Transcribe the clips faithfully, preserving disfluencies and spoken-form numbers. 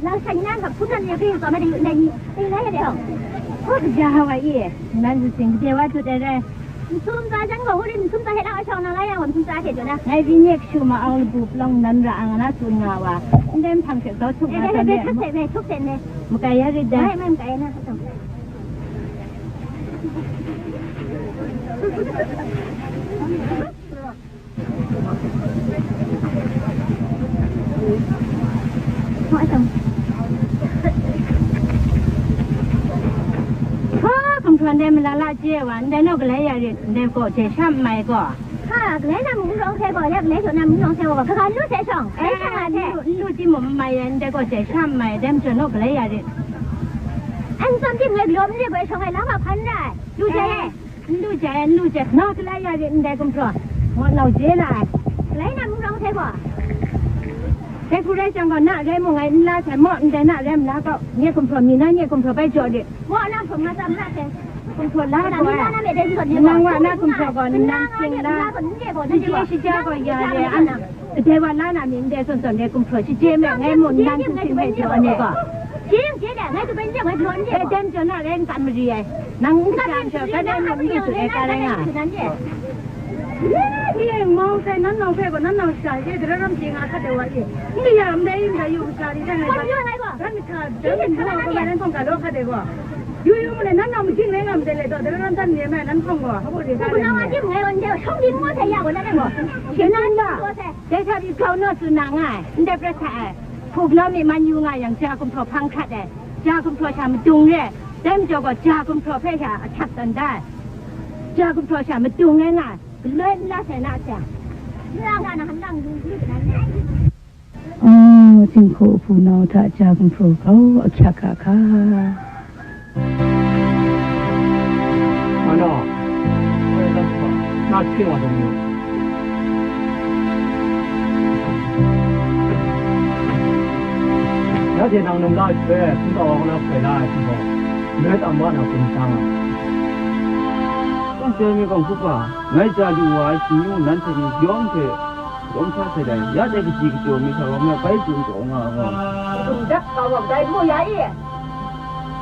Nang sha ni nang hkap hpun na ni hpe tsawm ai de yu ndai ni, ding rai de hawng. Hkaw kaja wa i, nan zu sing gade wa tut ai rai. Nsum tsa jan gaw, huri nsum tsa hte lang a shawng nang la yang gaw, nsum tsa hte jaw na. Ngai byin ye kashu ma-au labu palawng nan ra ang na tsun nga wa. Ndai hpang hte grau htuk Eh, nga dai, tam dai, le. Hkak hte me, htuk hte me. Makai ya rit dai. Mai, mai, makai na, hkak hte. Hpa, gumhpraw ndai malala chye ai wa, ndai naw galai ya rit, ndai gaw jai sha n mai gaw. Hpa, galai na mung n rawng sai gaw, ya galai jaw na mung n rawng sai gaw, hkaka n lu sai shawng, eh, shawng a hte. N lu, n lu timung n mai ai, ndai gaw jai sha n mai, dai majaw naw galai ya rit. An tsawm tim ngai galaw n re gaw, shawng ai la ma hpan ra ai, lu sai ai. N lu jai, n lu jai, na galai ya rit ndai gumhpraw, maw nau je la ai. Galai na mung rawng sai gaw. Dai hku rai jang gaw, na rai mung ngai n la sai, maw ndai na rai n la gaw, nye gumhpraw mi na nye gumhpraw bai jaw rit. Maw na hpung na tsam na sai. Gumhpraw la gaw ai. Nang wa na gumhpraw gaw, nang sing la. N je shaja gaw ya re, an. Kadai wa la na mi ndai zawn zawn dai gumhpraw shaje me, ngai mu nnan hpung hpung hpe jaw ai ni gaw. Jing je de, ngai kabai n de, ngai galaw n de. E, dai majaw na rai n kam mari ai. Nang n kaja n shaw, ka dai mu n du su ai ka rai nga ai. Ye, ye, mau sai, nan nau hpe gaw, nan nau sha, ye, dara ram chye nga hkat ai wa ye. N kaya ndai, ndai yu sha ni, dai ngai ba. Ran ni hta, dai ni hta, ko mai nan kawng ga law hkat ai gaw. Yu yu mu le, nan nau majing rai nga ma dai le, daw dara ram tan ni mai, nan hkawng gaw, hpa gaw re ga rai ni. Nau a jing ngai wan de, shawng di ngu sai ya gaw, nan gaw. Shi nan da. Dai hta pyi grau naw tsun na nga ai, ndai prat hta e, hku galaw mi man yu nga yang, ja gumhpraw hpang hkrat ai, ja gumhpraw sha madung re ai, dai majaw gaw ja gumhpraw hpe sha ahkyak dan da ai, ja gumhpraw sha madung rai nga ai, galoi n la sai na sha. N la ga na, han lang yu, yu nan. Oh, Jinghku hpunau hta ja gumhpraw grau ahkyak a hka. Anna, na hpring wa dum yu. Ya hte nang num la ai hpe, hpung kau wa na hpoi la ai hte gaw, ngai tam wa na hkum sha nga. Kawng chyoi mi kawng hkup ga, ngai ja lu wa ai shingnu nanhte ni yawng hte, Kawng sha hte dai, ya dai kaji kachyaw mi hta wa me bai tsun taw nga ai gaw. Dum dat kau wa dai mu ya i.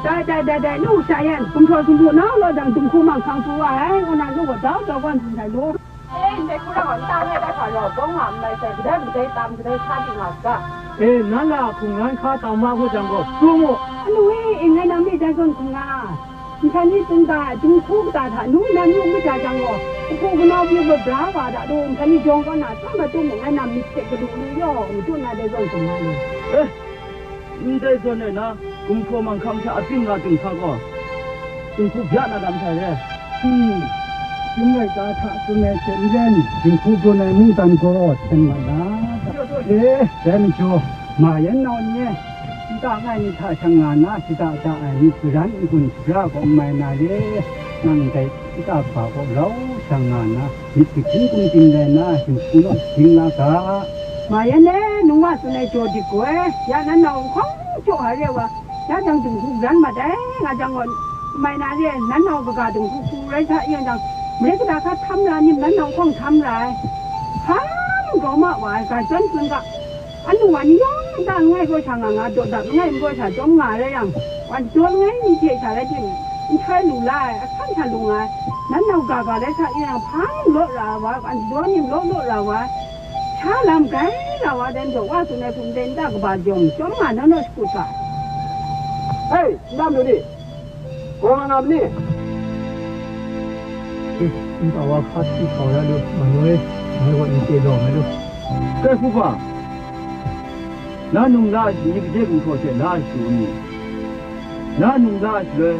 Dai, dai, dai, dai, nu sha yan, gumhpraw sumpu nau law dang dum hku mang hkang pru wa ai, ngu na nu gaw dau dau gawn tsun sai lu. E, ndai hku rau gaw, nta ngai dai hpa rau bawng nga n mai sai, kadai kadai tam, kadai hkra di nga ga. E, nan la hkungran hkra tam wa ngut jang gaw, tsun mu. Anu e, e, ngai nang mi dai zawn hkungran. Nhkan ni tsun ga ai, dinghku kata hta nu nan yu n kaja jang gaw, kahpu kanau pyi wa bra wa da du, nhkan ni jawng kaw na, tsawm ai tum mung, ngai na myit hte galu lu yaw, n tut na dai zawn tsun nga lu. Eh, ndai zawn e na, gumhpraw manghkang hta a ting nga ting hta gaw, dinghku bya na lam hta re. Hmm, chyum laika hta tsun ai hte maren, dinghku brawn ai mungdan gaw hten mat na. Eh, dai majaw, ma yan nau ni e, Nta ngai ni hta shang nga na, shada da ai myit garan n-gun shabra gaw n mai na re, nang ndai nta hpa gaw rau shang nga na, myit gahkyin kungchin rai na, hpung hku naw shagying la ga. Ma yan e, nung wa tsun ai jaw dik gaw e, ya nan nau nhkawng jaw ai re wa, ya jang dinghku ran mat ai, nga jang gaw, n mai na re, nan nau kaga dinghku hku rai sa yang jang, marai kata hka htam ra ni, nan nau nhkawng htam ra ai. Hpa mung grau ma wa ai, ga zawn tsun ga. Anu wa ni yawng nta langai gaw sha nga nga, dawt dat langai n gaw sha chyawm nga rai yang, wan daw langai ni hte sha rai tim, nhtoi lu la ai, ahkang sha lu nga ai, nan nau ga ga rai sa, yu yang hpa n law ra wa, wan daw ni law law ra wa, sha lam gai ra wa, dan jaw wa tsun ai hkum dai nta kaba jawng, chyawm nga na naw shakut ga. Hei, nta mayu ni, Gaw nga nga ma ni? Nta wa hpa hti hkau ya lu, ma noi, ngai gaw n chye lawm ai lu. Kai hku hpa, na num la ai shi ni, kaje gumhpraw hte la ai shi u ni? Na num la ai shaloi,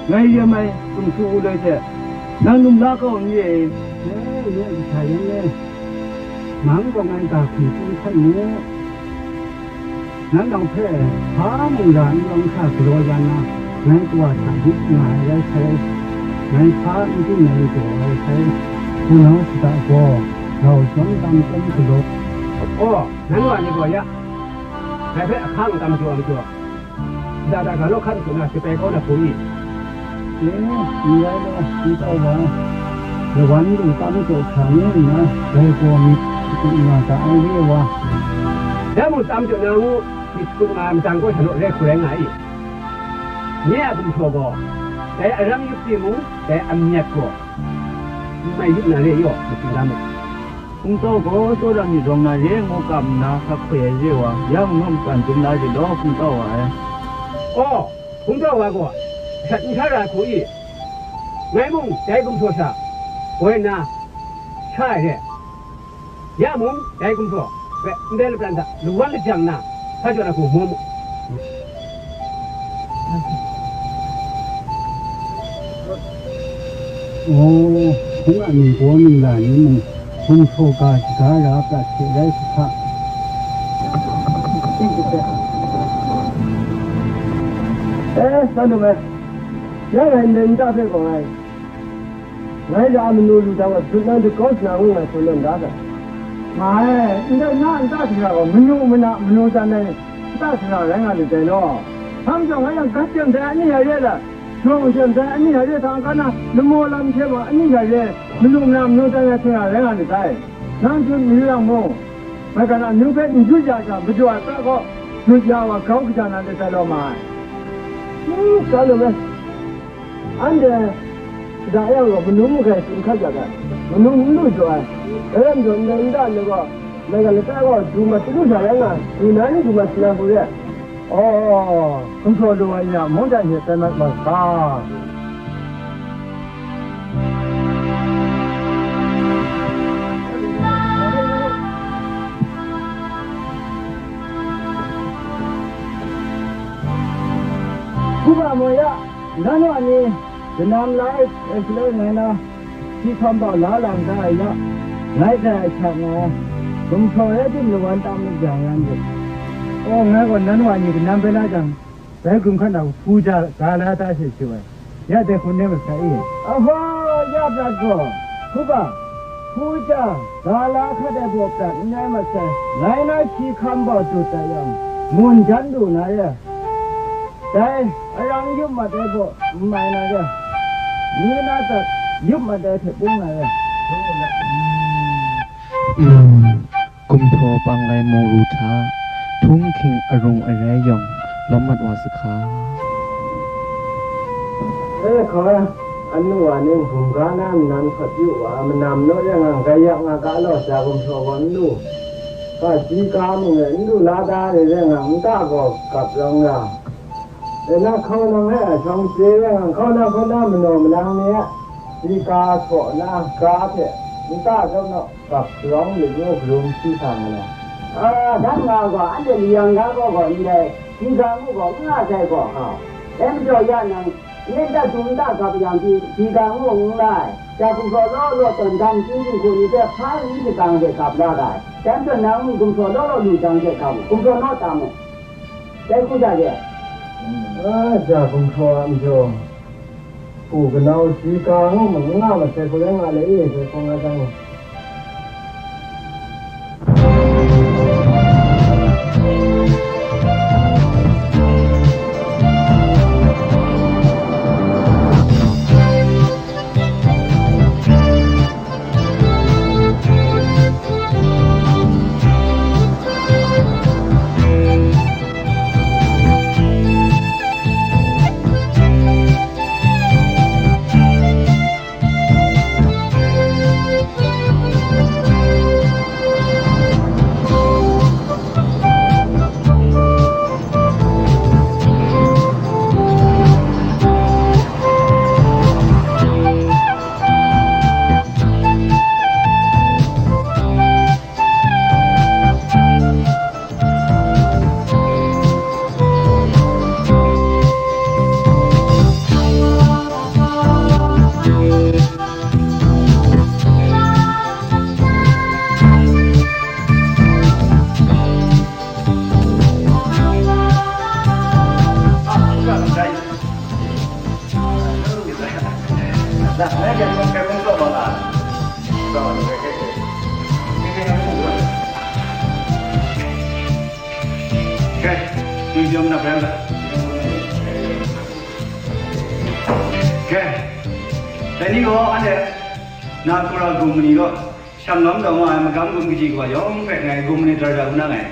ngai yem ai sumsu u loi hte, nang num la kau n re? E, nye a sa yan e, nang gaw ngai ga hkum tsun hkan mu. Nanhte hpe hpa mung ra n rawng hkra galaw ya na, ngai kawa hta dip nga ai rai sai, ngai hpa n byin ai n jaw ai sai, hpunau shada gaw rau zawn tam tam galaw. Aw, nan wa ni gaw ya, ngai hpe ahkang tam jaw ai majaw, shada da ga law hkan hku na shapai kau na hku i? E, n rai law, n tau wa, lawan lu tam jaw hkra ngu nna, dai gaw myit shakut nga ga ai re wa. Ya mung, tam jaw na ngu myit shakut nga ai matang kaw sha naw rai hku rai nga i? Nye a gumhpraw gaw, dai aram yup timung, dai amyat gaw n mai yup na re yaw, myit shing da mu. Hpung tau gaw, tsawra myit rawng na re ngu kam nna hkak hkoi ai re wa, ya mung naw matsan dum la re law, hpung tau wa ai. Aw, hpung tau wa gaw, shat n sha ra hku i? Ngai mung dai gumhpraw hta woi nna sha ai re. Ya mung, dai gumhpraw hpe ndai lapran hta lawan lajang nna, sa jaw na hku mu mu. Oh, hpung a ningbaw ningla ni mung, hpung htaw ga shaga ra prat hte rai sa hta. Eh, Sanu me, ya ngai ndai nta hpe gaw ngai, ngai ra manu lu jang wa dut nang dut kau sa na ngu ngai hkaw nawn da ga. Nga e, ndai na nta hkra gaw manu mana, manu tan ai nta hkra rai nga lit dai law. Hpa majaw ngai yang gat teng dai ani ya re la, shawng teng dai ani ya re hta n-ga na, lamaw lam hte mung ani ya re, manu mana, manu tan ai hkra rai nga lit dai. Nang dut mayu yang mung, maigan amyu hpe n dut ya jang, madu a ta kaw dut ya wa grau kaja na lit dai law ma ai. Hmm, Sanu me. Anhte shada yang gaw, manu magai tsun hkat ya ga, manu n lu jaw ai. Dai lam jaw, ndai nta ndai gaw, maigan lata gaw du mat chyalu sha rai nga, du na ni du mat sha na hku re. Aw, hkum hpraw lu ai ni a mungdan hte tai mat mat ga. Hkuba maw ya, nan wa ni, kanam la ai, ai shaloi ngai na, shi hkam bau la lang da ai ya, ngai dai ai hta nga, gumhpraw rai tim lawan tam mat jang ran rit. Oh, ngai gaw nan wa ni kanam bai la jang, dai hkum hkan hta hpu ja ga la ta she chyu ai, ya dai hku ne masai i? Aha, ya prat gaw, hkuba, hpu ja ga la hkat ai baw prat n rai masai, ngai na shi hkam bau dut dat yang, mun jan lu na re. Dai, arang yup mat ai baw n mai na re, ni na dat yup mat ai hte bung na re. Mm, gumhpraw pang ai muru hta, htunghking arung arai yawng, lawm mat wa sa hka. E hka, anu wa ning hkum ga na nnan hkawt yu wa, manam naw rai nga, gaiyak nga ga law, sha gumhpraw gaw n lu, ga si ga mung e n lu la da re rai nga, nta gaw gap rawng ra. E na, hkaunang e a shawng chye rai nga, hkaunang hkaw na manaw malang ni a, si ga hkaw na ga hte nta zawn naw gap sharawng lit ngu karum shi sa nga na. A, dan nga gaw, anhte layang ga gaw gaw ndai, si ga ngu gaw n nga sai gaw hkau. Dai majaw ya nang, yen dat dum nta gap yang pyi, si ga ngu n nga ai, sha gumhpraw law law tawn dan chying jinghku ni hpe hpa n shakang hte gap la ga ai. Dai majaw nang mung gumhpraw law law lu jang hte gap u, gumhpraw naw tam u. Dai hku ja de. A, ja gumhpraw a majaw, hku kanau si ga ngu ma n nga masai hku rai nga le i, dai hku nga jang. Dai ni gaw, anhte na kura gum mani gaw, shang lam taw nga ai magam gum kaji kawa yawng hpe ngai gum manit dara da u na ai.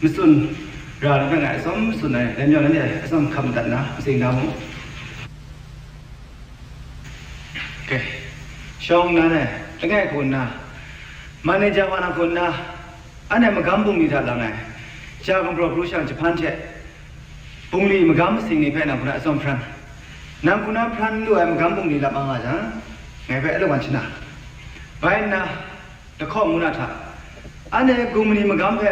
Matsun ra na hpe ngai atsawm tsun ai, dai majaw nanhte atsawm hkap madat na, matsing na mu. Okay. Shawng nnan e, langai hku nna, manager wa na hku nna, anhte magam bungli hta lang ai, ja gumhpraw pru shang jahpan hte, bungli magam masing ni hpe nang hku na atsawm hpran. Nang hku na hpran lu ai magam bungli lap nga nga jang, ngai hpe alung wan shana. Bai nna, lahkawng ngu na hta, anhte gumni magam hpe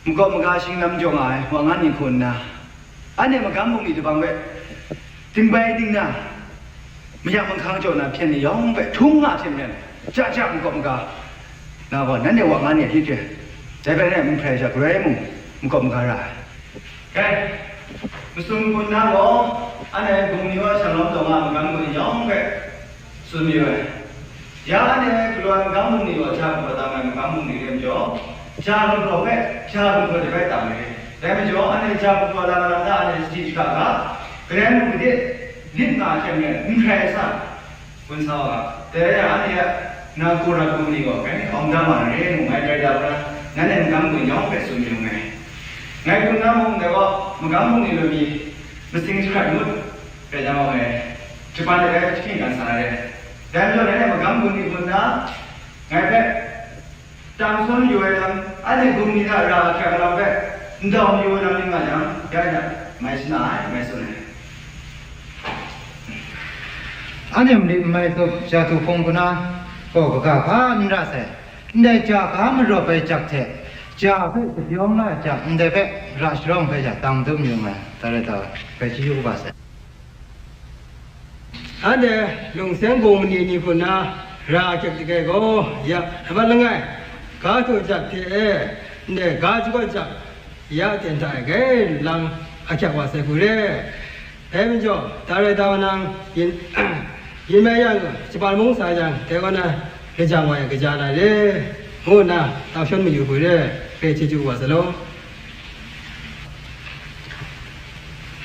makawp maga shinglam jaw nga ai wa ngan ni hku nna, anhte magam bungli tabang hpe dingbai dingna, mayak manghkang jaw na hpyen ni yawng hpe htung nga hte maren, ja ja makawp maga na gaw, nanhte wa ngan ni a hte hte, dai hpe nanhte n hprai sha, galoi mung makawp maga ra ai. Dai, masum hku nna gaw, anhte bungli wa shang lawm taw nga ai magam bungli yawng hpe tsun mayu ai. Ya anhte galaw ai magam bungli gaw, ja gumhpraw tam ai magam bungli re majaw, ja gumhpraw hpe ja gumhpraw de bai tam ai. Dai majaw, anhte ja gumhpraw lang lam na, anhte sadi shaka ga, garen mung gade lit nga ai hte maren, n hkrai sa, gun sa wa ga. Dai rai yang, anhte a na hku ra hku ni gaw, ngai hpe awng da ma na re, ngu ngai grai da hkra, nanhte magam bungli yawng hpe tsun mayu nngai. Ngai hku nna mung, dai gaw, magam bungli lu mi masing jahkrat ngut rai da nga ai. Japan de bai hkying dan sa na re. Dai majaw, nanhte magam bungli hku nna, ngai hpe tang shawn yu ai lam, anhte bungli hta ra ahkyak lam hpe ndau mayu ai lam ning nga yang, ya ja, mai shana ai, mai tsun ai. Anhte mali n mai tsup, ja htu hpung hku na gaw kaga hpa n ra sai. Ndai ja ga marawp ai jak hte, ja hpe kapyawng la ai jak, ndai hpe ra sharawng hpe ja tang dum yu nngai, dai rai ta, bai chyeju kaba sai. Anhte lungseng bung mani ni hku nna ra ahkyak dik ai gaw, ya, amat langai, ga htu jak hte e, ndai ga jagaw jak, ya ten hta e grai lang ahkyak wa sai hku re. Dai majaw, dai rai ta wa nang, yin, yin mai yang, Japan mung sa yang, dai kaw na lajang wa yang kaja na re, ngu nna tang shawn mayu hku re, grai chyeju wa sa law.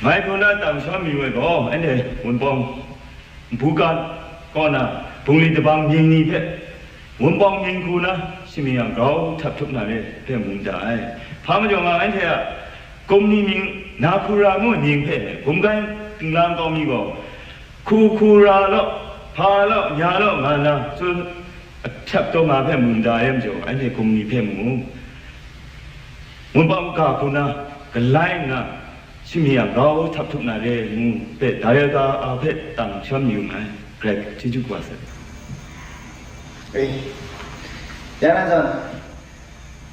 Ngai hku na tang shawn mayu ai gaw, anhte Wunpawng Npukat kaw na bungli tabang mying ni hpe, Wunpawng mying hku na shamying a grau htap htup na re hpe mu da ai. Hpa majaw nga, anhte a gumni mying, Nakhura ngu mying hpe gumgai dinglang kau mi gaw, hku hku ra law, hpa law, nya law nga na tsun ahkyak taw nga hpe mu da ai majaw, anhte gumni hpe mu. Wunpawng ga hku na galai nna, shamying a grau htap htup na re ngu hpe, dai rai ta a hpe tang shawn mayu nngai, grai chyeju kaba sai. E, ya na zawn,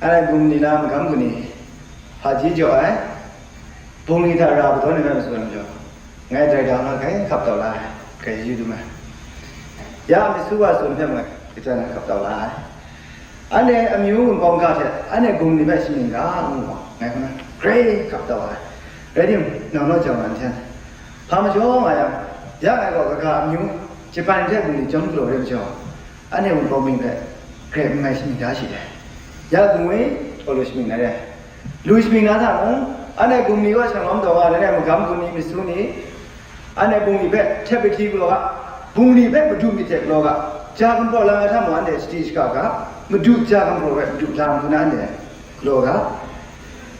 anhte bungli na magam bungli hpaji jaw ai, bungli hta ra kadawn ai hpe matsun ai majaw, ngai dai da nga hkrai hkap tau la ai, grai chyeju dum ai. Ya myit su wa tsun hpe mung, kajan hkap tau la ai. Anhte amyu Wunpawng ga hte anhte bungli hpe shamying ga ngu gaw, ngai hku na grai hkap tau ai. Rai timung, nang naw jau na nhten, hpa majaw nga yang, ya ngai gaw kaga amyu Japan hte bungli chyawm galaw re majaw, anhte Wunpawng mying hpe grai n mai shamying da shi dai. Ya Gumwi gaw lu shamying na re. Lu shamying na hta mung, anhte bungli wa shang lawm taw nga, anhte magam bungli myit su ni, anhte bungli hpe htet mahkyi galaw ga, bungli hpe madu myit hte galaw ga, ja gumhpraw lang ai hta mung, anhte sadi shaka ga, madu ja gumhpraw hpe madu lang hku na anhte galaw ga.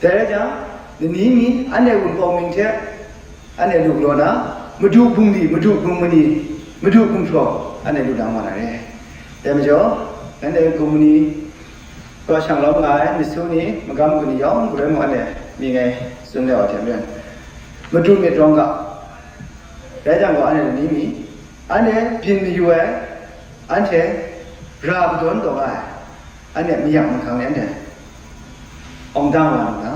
Dai rai jang, nani mi anhte Wunpawng mying hte anhte lu galaw na, madu bungli, madu bungmani, madu gumhpraw anhte lu na wa na re. Dai majaw, nanhte gumni kaw shang lawm nga ai myit su ni, magam bungli yawng galoi mung anhte mying ai tsun ai wa hte maren, madu myit rawng ga. Rai jang gaw, anhte ni mi, anhte byin mayu ai, anhte ra kadawn taw nga ai, anhte mayak mahkang ni anhte awng dang wa lu na,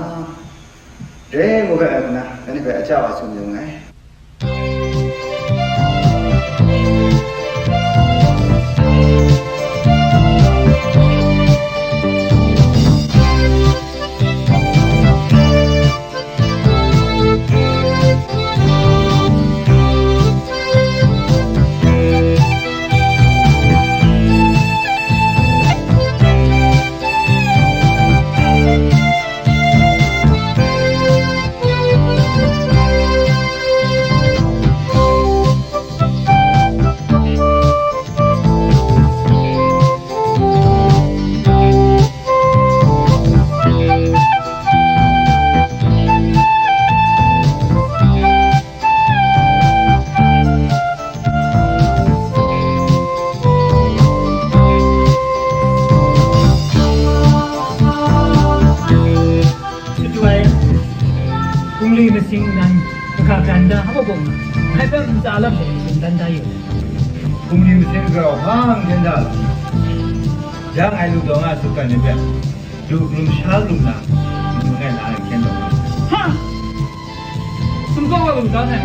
re ngu hpe ngai hku na, nanhte hpe aja wa tsun yu nngai. Hpe ntsa lam hpe tsun dan da yu. Hpung ni masin grau hpang hkyen da lu. Yang ai lu dawng a sup dan ni hpe, lu lum sha lum na, lu ngai la ai hkyen dawng. Ha! Sumtsaw wa lum dan ai.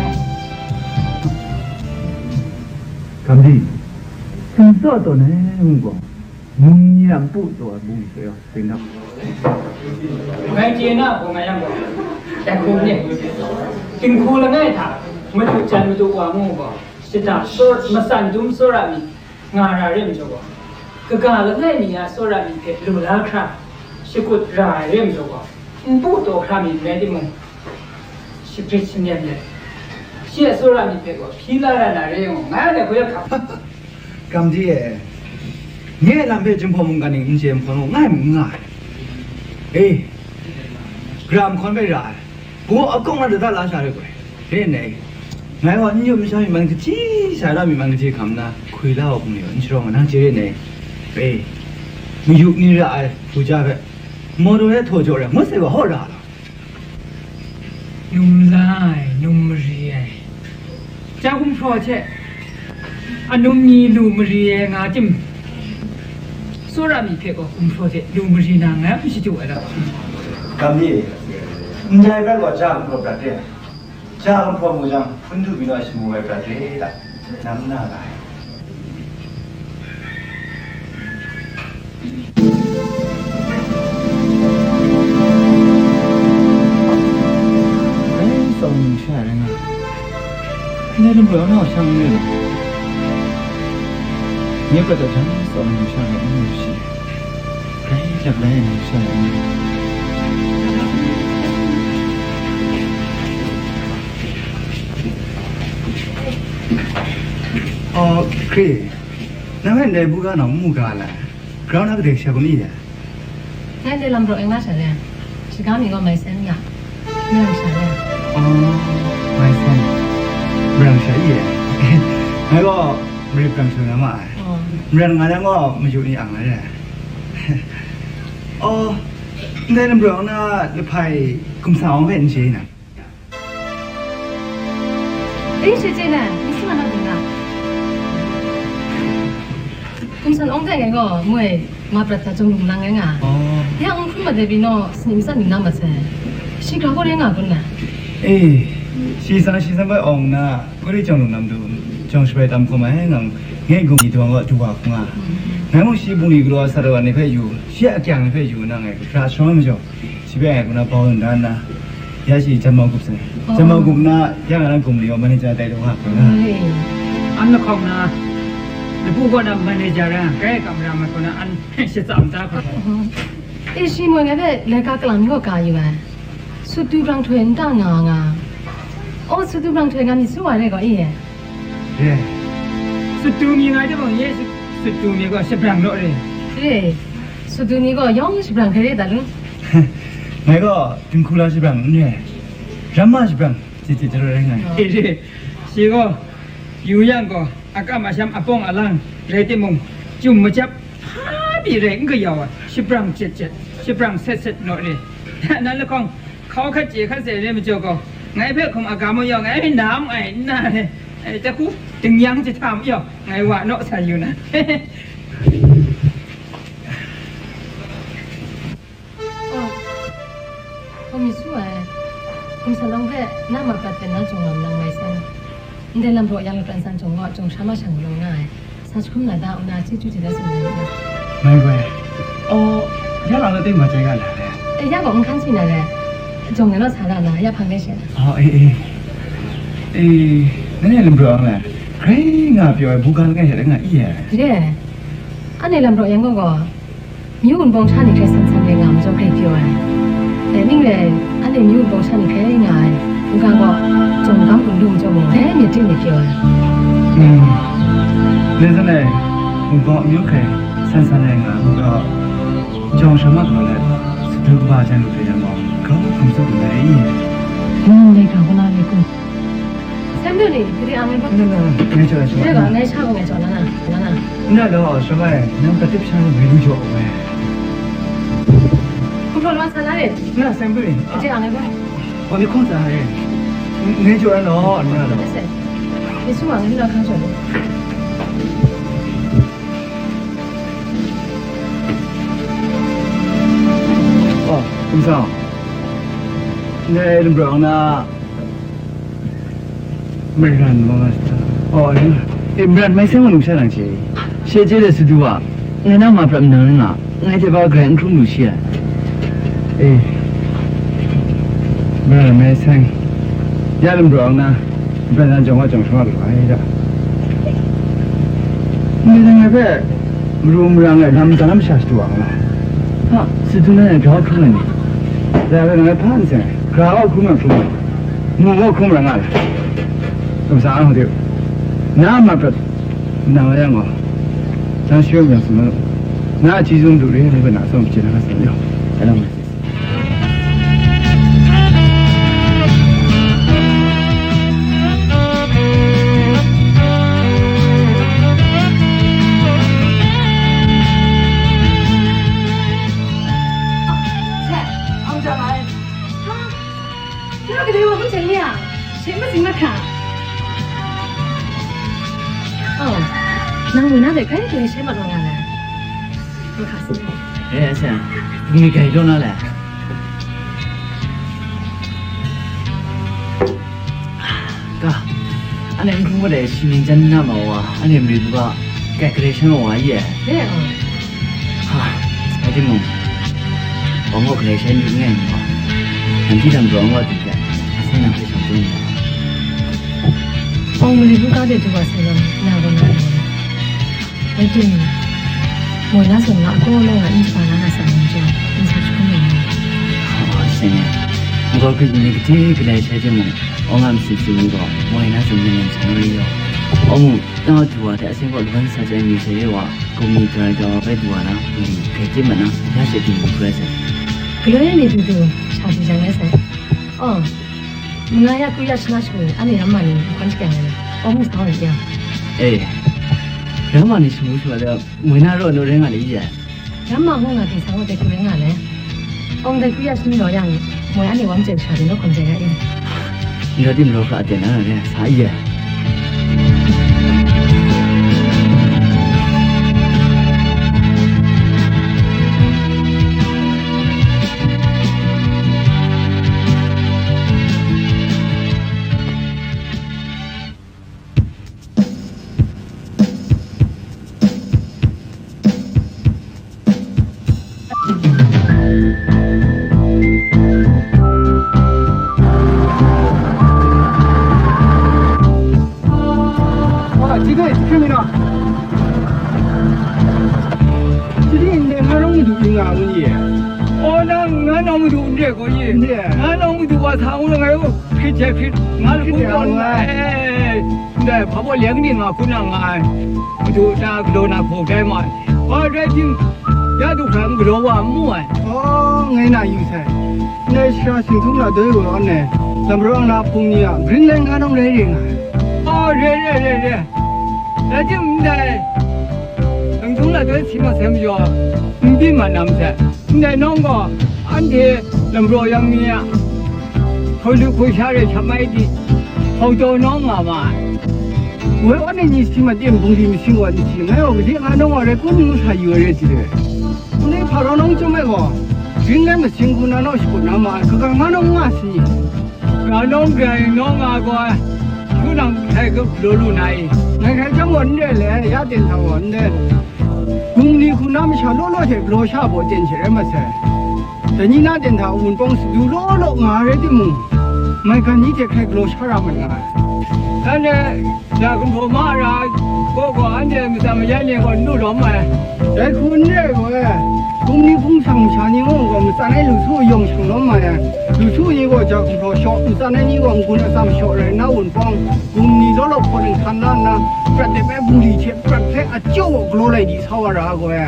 Gamdi, sumtsaw tawn ai ngu gaw, num ni a npu taw ai bungli hpe gaw, tingdam. Ngai chye na hpaw nga yang gaw, dai hku ni, dinghku langai hta madu jan madu wa ngu gaw, shada tsawr-, matsan dum tsawra mi nga ra re majaw gaw, kaga langai mi a tsawra mi hpe lu la hkra shakut ra ai re majaw gaw, npu taw hkra mi n rai timung, shagrit shanyen let, shi a tsawra mi hpe gaw hpyi la ra na re ngu, ngai a dai hku ya hkap. Gamdi e, nye a lam hpe Jinghpaw mungkan ning n chye nhpawn gaw ngai mung n nga ai. E, gara nhkawn hpe ra ai, gaw akawng na dada la sha re gaw, re nai. Ngai gaw n yum n sha myi man kahti, sara myi man kahti hkam nna, hkwi la wa hpung ni gaw n sharawng ai, nang chye re nai. E, mayuk ni ra ai hpu ja hpe, mawdaw e htaw jaw re, ngut sai gaw hkaw ra ai. Num la ai, num mari ai, ja gumhpraw hte anum ni lu mari ai nga tim, tsawra mi hpe gaw gumhpraw hte lu mari na ngai n shadu ai lam. Gamdi, ndai bai gaw ja gumhpraw prat re ai. Ja gumhpraw mu jang, hpun du byin ai shamu ai prat re ai ta? Nang na ga ai. Grai tsawm ai numsha rai nga. Ndai lam gaw nau shang n rai law. Nye prat ai jang tsawm ai numsha rai n rai shi. Grai lap lai ai numsha rai nga. Oh, Hkri, nang hpe ndai buga nawng n mu ga la? Grau na kadai sha kun i ya? Ngai ndai lam raw yang na sha re. Shiga mi gaw Mai Sen nga. Maren sha re. Oh, Mai Sen. Maren sha i ya? Ngai gaw mari brang sha nga ma ai. Oh. Maren nga yang gaw mayu ni ang ai re. Oh, ndai lam raw yang na lahpai gumsa awng hpe n chye na? Ding shi chye na, n si mat na ding na. Gumsan awng hte ngai gaw moi ma prat hta chyawm lung lang ai nga. Oh. Ya n hkrum mat ai pyi naw, sini matsan ning na mat sai. Shi grau gaw rai nga kun na. E, shi san shi san bai awng na, gari chyawm lung na matu, jawng shabai tam hkawm ai ngang, ngai gum ni dawng gaw du wa hkung nga. Ngai mung shi bungli galaw sat ai wa ni hpe yu, shi a akyang ni hpe yu nna ngai, ra sharawng ai majaw, shi hpe ngai kaw na bau n da nna, ya shi jan mau gup sai. Oh. Jan mau gup nna, ya nga na gum ni gaw manager tai taw nga hkung nga. Ai. An lahkawng na, lapu kaw na manager rai, grai kam ra mat kaw na, an shatsam da hkawt. Oh. E, shi moi ngai hpe laika kalang mi gaw ka yu ai. Sut du brang htoi nta nga nga. Oh, sut du brang htoi nga myit su wa re gaw e. Re. Sut du mi nga jang gaw, nye sut, sut du mi gaw shabrang law re. Re. Sut du mi gaw yawng shabrang hkrai re ta lu? Ngai gaw dinghku la shabrang n re. Ramma shabrang, chye chye jarawt rai nga ai. Oh. Re. Shi gaw, yu yang gaw, akam asham apawng alang rai timung, chyum machyap hpa pyi rai n kayau ai, shabrang chyet chyet, shabrang set set law re. Nan lahkawng, hkau hkat chye hkat sai re majaw gaw, ngai hpe hkum a ga mayaw, ngai hpe na n ai n na ai, ai, ta hku, dingyang jahta mayaw, ngai wa naw sa yu na. Oh, hkawm mi su ai, hkum sa nawng hpe na ma prat hpe na jawng lam nang mai sai. Ndai lam raw yang lapran san jawng gaw, jawng sha ma shang galaw nga ai. Sa jahkum na da, u na chyeju hte da tsun na ni? Mai bai. Oh, ya lang na ting ma chye ga la le? E, ya gaw n hkan si na le. Jawng ngai naw sa ga na, ya hpang de she na. Oh, e, e. E, nanhte lam raw yang le, grai nga pyaw ai buga langai hte nga i ai. Re. Anhte lam raw yang gaw gaw, myu wunpawng sha ni hkrai san san rai nga majaw hkrai pyaw ai. Dai ning rai, anhte myu wunpawng sha ni hkrai nga ai. N ga gaw, jawng gam gun lu majaw mung, dai myit ting ni pyaw ai. Mm. Ning san ai, wunpawng amyu hkrai san san rai nga ai, n ga gaw, jawng sha ma galaw let, sadu kaba jan lu hkrai yang gaw, grau hkum tsun lu na rai i? Nang ndai grau kaw na re kun? Sai myu ni, gade ang ai bang. Nang, nang, ngai jaw ai sha. Dai gaw, ngai sha gaw ngai jaw na na, na na. N rai law, sha bai, nang pratip sha ngai lu jaw ai. Hkum hpraw lawt sa na re. Na, sai myu ni. Gade ang ai bang. Wa mi hkawng sa ai. Ngai jaw ai law, n rai law. Sai. Yesu wa ngai na hkang shawng ni. Oh, Kum Sang. Ndai Lam Brawng na Mairan wa nga sa. Oh, eh, Mairan mai seng wa nung sha nang che. She je le Sadu wa. Ngai na ma prat nang nga, ngai hte ba grai n hkrum lu shi ai. Eh, mara mai sai, ya Lam Brawng na, bran na jawng wa jawng shawa lu ai da. Ndai ngai hpe maru marang ai lam ta lam sha shadu wa nga. Ha, Sadu na grau hkrum ai ni. Dai hpe ngai hpa n seng, grau hkrum ai hkrum ai. Mu gaw hkrum rai nga ai. Kamsa ang hte, na a ma prat, na wa yang gaw, nang shi rai yang tsun na lu. Na a chyeju madu re, ngu ga na atsawm chye na nga tsun na yaw. Anang. Hte, ang jang ai. Hpa? Nang gade wa hpung hte ni a? She matsing mahkra. Oh, nang ni na de kai gade she mat wa nga lai. Mahkra si. Eh, asa, ni kai lo na le. Ka, anhte n hkrum wa dai shi ning jan na ma wa, anhte mari bu ga, kai gade shan wa wa ye. Eh, oh. Ha, rai timung, wang gaw galai shai n yu n rai nme gaw, nanti lam rawng wa du hte, asen nang hpe shang tsun nna. Wang mali bu ga de du wa sai lam, na gaw na rai. Rai timung, moi na sung na, ko law na, n shaba na na sa nang jaw, n sa shu nang. Aw, seng e, n gaw Grik ni gade galai shai timung, wang a masin sin ni gaw, moi na sung nang nang sa nang rai yaw. Wang mu, Nang a du wa hte asen kaw laban sa chye ai mi hte re wa, gummi darai dawa bai du wa na, gummi hkrai tim mat na, ya she du lu hkrai sai. Galoi mi du du, sha shi jang rai sai. Oh, manga ya kru ya shana shagu, anhte ramma ni hkan shakyang ai na, awng sa wa ya. Eh, ramma ni shamu shawa de, moi na raw nu rai nga le i ye. Ramma hung nga ting sa wa dai hku rai nga le. Awng dai hku ya shani law yang, moi anhte wa majen sha de naw hkawm jai ga i. N rawt tim law hkra aten na re, sa i ye. Wa, ji dai, ji hkring na. Ji dai, ndai nga nawng madu yu nga ngu ni? O, nang nga nawng madu n re gaw ye. N re. Nga nawng madu wa sa ngu ngai u, hkrit jai hkrit, nga lahkung tawn nga ai. Ndai hpa baw leng ni nga hku nang nga ai. Madu na galaw na hpaw dai ma ai. Wa rai tim, ya du hkra n galaw wa n mu ai. Aw, ngai na yu sai. Ndai sara sing htum la doi gaw anhte, lam rawng na hpung ni a Greenland nga nawng rai re nga ai. Aw, re, re, re, re. Rai tim ndai, sing htum la doi si mat sai majaw, n byin mat na masai. Ndai nawng gaw, anhte lam raw yang mi a, hkoi lu hkoi sha rai sha mai di, hkau taw nawng nga ma ai. Woi, anhte ni si mat e, bungli masing gaw n si, ngai gaw gade nga nawng wa rai kun ngu sa yu ai rai ti re. Ndai hpa rau nawng chyawm ai gaw, Greenland masing hku na naw shakut na ma ai, kaga nga nawng nga si. Nga nawng grai nawng nga gaw, hku nang hkrai galaw lu na i? Ngai hkrai chyawm gaw n re le, ya ten hta gaw n re. Gumli hku na masha law law hte galaw sha baw ten she rai mat sai. Dai ni na ten hta wunpawng sadu law law nga rai timung, maigan ni hte hkrai galaw sha ra mat nga ai. Anhte, ya gumhpraw ma ra gaw gaw, anhte matsan mayat ni gaw n lu lawm ai. Dai hku n re gaw e, gumli hpung shang masha ni gaw gaw matsan ai lu su yawng shang lawm ai. Lu su ni gaw ja gumhpraw shaw, matsan ai ni gaw n-gun atsam shaw rai nna wunpawng, gumli law law hpawt nhkan la nna, prat dep ai bungli hte prat hpe a chyaw gaw galaw lai di sa wa ra gaw e.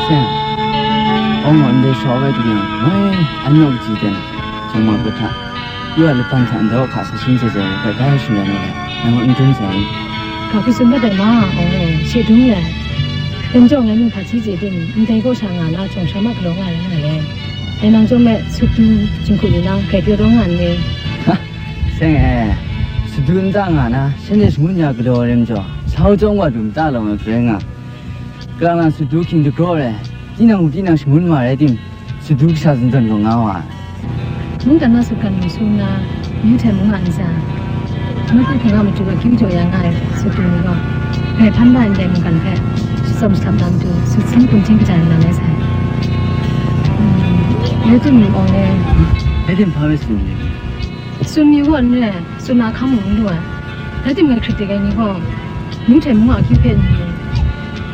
Seng, awng gaw ndai shaw bai du yang, moi, an yawng kaji ten, jawng ma pru hta, yu a laban hta ndai hka sa shin sai sai, bai bai shin ya na le, nang n dun sai. Hpa hku tsun mat ai ma, awng e, she dung le. Dai majaw ngai mung hpa hti chye tim, ndai kaw sha nga na, jawng sha ma galaw nga rai nga le. Dai nang chyawm me, sut du, jinghku ni nang, grai pyaw taw nga n ni? Ha, Deng e, sadu nta nga na, shanhte shangun ya galaw ai rai majaw, sau chyawm wa du nta law ngai hpe rai nga. Kalang lang sadu hkying dagraw ai, tinang hku tinang shangun ma rai tim, sadu kasha zawn zawn gaw nga wa ai. Mungkan na sutgan lu su nna, myu hte mung a ntsa, myu hku hkungga matu akyu jaw ya nga ai sadu ni gaw, grai hpan da ndai mungkan hpe shatsawm shahtap na matu, sut sin hkum hting kaja ai lam rai sai. Rai tim awng e, rai tim hpa rai tsun ni? Tsun mi gaw n re, tsun na hkam mung n lu ai. Rai timung, hkrit dik ai ni gaw, myu hte mung a akyu hpe n yu,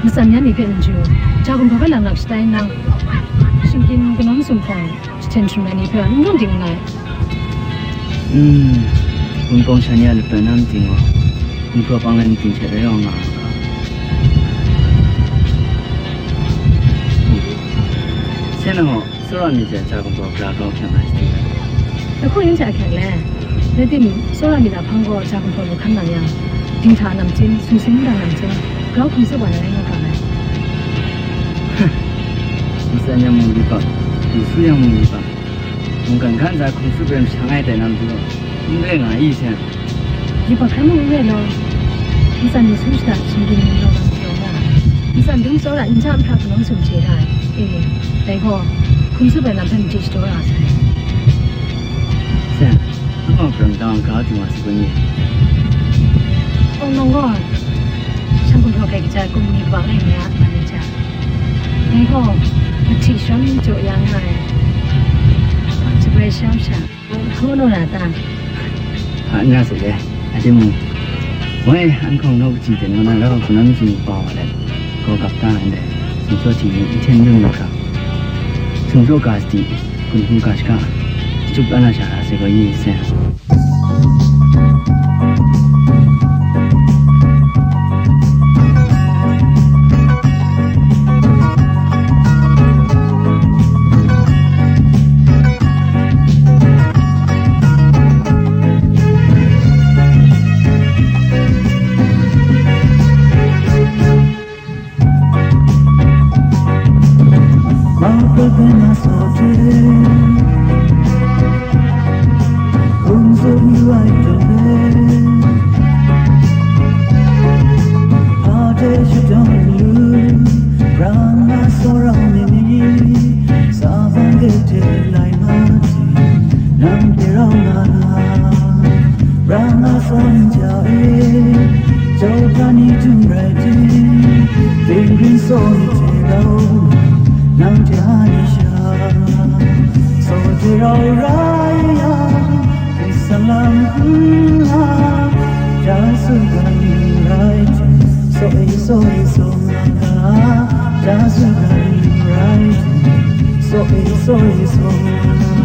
matsan yan ni hpe n ju, ja gumhpraw hpe lang lak shatai nna, shingkyin kanawn sumhkawng jahten htum ai ni hpe n rawn ding nngai. Hmm, Wunpawng sha ni a lapran na mating gaw, gumhpraw pang ai mating hte rai wa nga ai ga. Sen na gaw, Tsawra mi hte ja gumhpraw gara grau hkyak nga ai sadi. Lahkawng yan hte ahkyak le, rai tim, tsawra mi a hpang gaw ja gumhpraw lu hkan nang yang, dinghta a namcin, sumsing mungdan namcin, grau hkum tsup wa na rai nga ga ai. Matsan yan mung li bang, lu su yan mung li bang, mungkan hkan ntsa hkum tsup ai masha ngai tai na matu gaw, n rai nga i, Sen. Yubak hkra mung n rai law, matsan ni su shada shingkyin ni law lam jaw nga ai. Matsan dum tsawra n ja nhpra kanau sum chye ra ai. E, dai gaw, hkum tsup ai lam hpe machyi shadaw ra sai. Sen, nang gaw hpra dang ga du nga sai kun ni? Awng nang gaw, shan gumhpraw hkrai kaja ai kum ni kabang lai mi a, nga ni hta. Dai gaw, mahti sharawng ni jaw ya nga ai. Jabrai sharawng sha. Hku nu ra ta? Hpa n ra sai le, a timung, woi, an hkawng naw kaji ten ngu na rau, hpunau myit pa wa let, gaw gap ta ndai, sumtsaw hti ni, nhten yum na hkra, sumtsaw ga sadi, gun hkun ga shaga, shatup la na sha ra sai gaw, yi sai. Nang hte rau nga na, brang a sawn ja e, jau hta ni htum rai tim, ting grin saw ni hte rau, nang hte a ni sha, saw hte rau rai yang, hkrisan lam nna, ja su ga ni rai tim, saw e, saw e, saw nga ga, ja su ga ni rai tim, saw e, saw e, saw nga ga.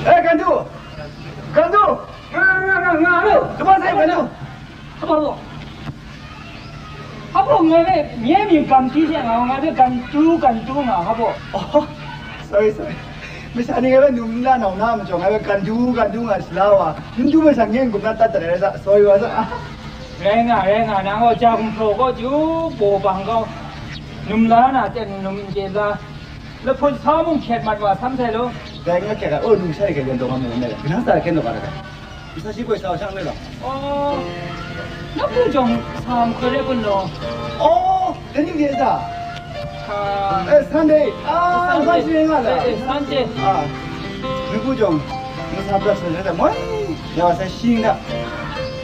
Eh, Gandu! Gandu! Nga, nga, nga, nga, nga, nga, lu! Duma sai, Gandu! Apa lo? Apa ngai le, nye mi gam ti se nga, ngai le Gandu, Gandu nga, apa? Oh, sorry, sorry. Masha ni ngai hpe num n la na, nau na majaw, ngai hpe kan du, kan du nga sala wa, n du masha ngen gup na tat dat ai rai sa, sorry wa sa. Rai nga, rai nga, nang gaw ja gumhpraw kaw chyu, baw bang kau, num la na ten num n chye la, lahput sa mung hkyet mat wa sam sai law. Dai nga hkyet ai, oh, num shai galaw daw nga mu n rai, kanang sa hkyen daw ga da ga. Nsa shi koi sa shang le law. Oh, na bu jawng sa mahkoi re kun law. Oh, dai ni de sa? Sa- Eh, Sunday. Ah, Sunday. Sunday nga la. Eh, eh, Sunday. Ah, ni bu jawng, ni sa plus le da moi. Ya, sa shi nga.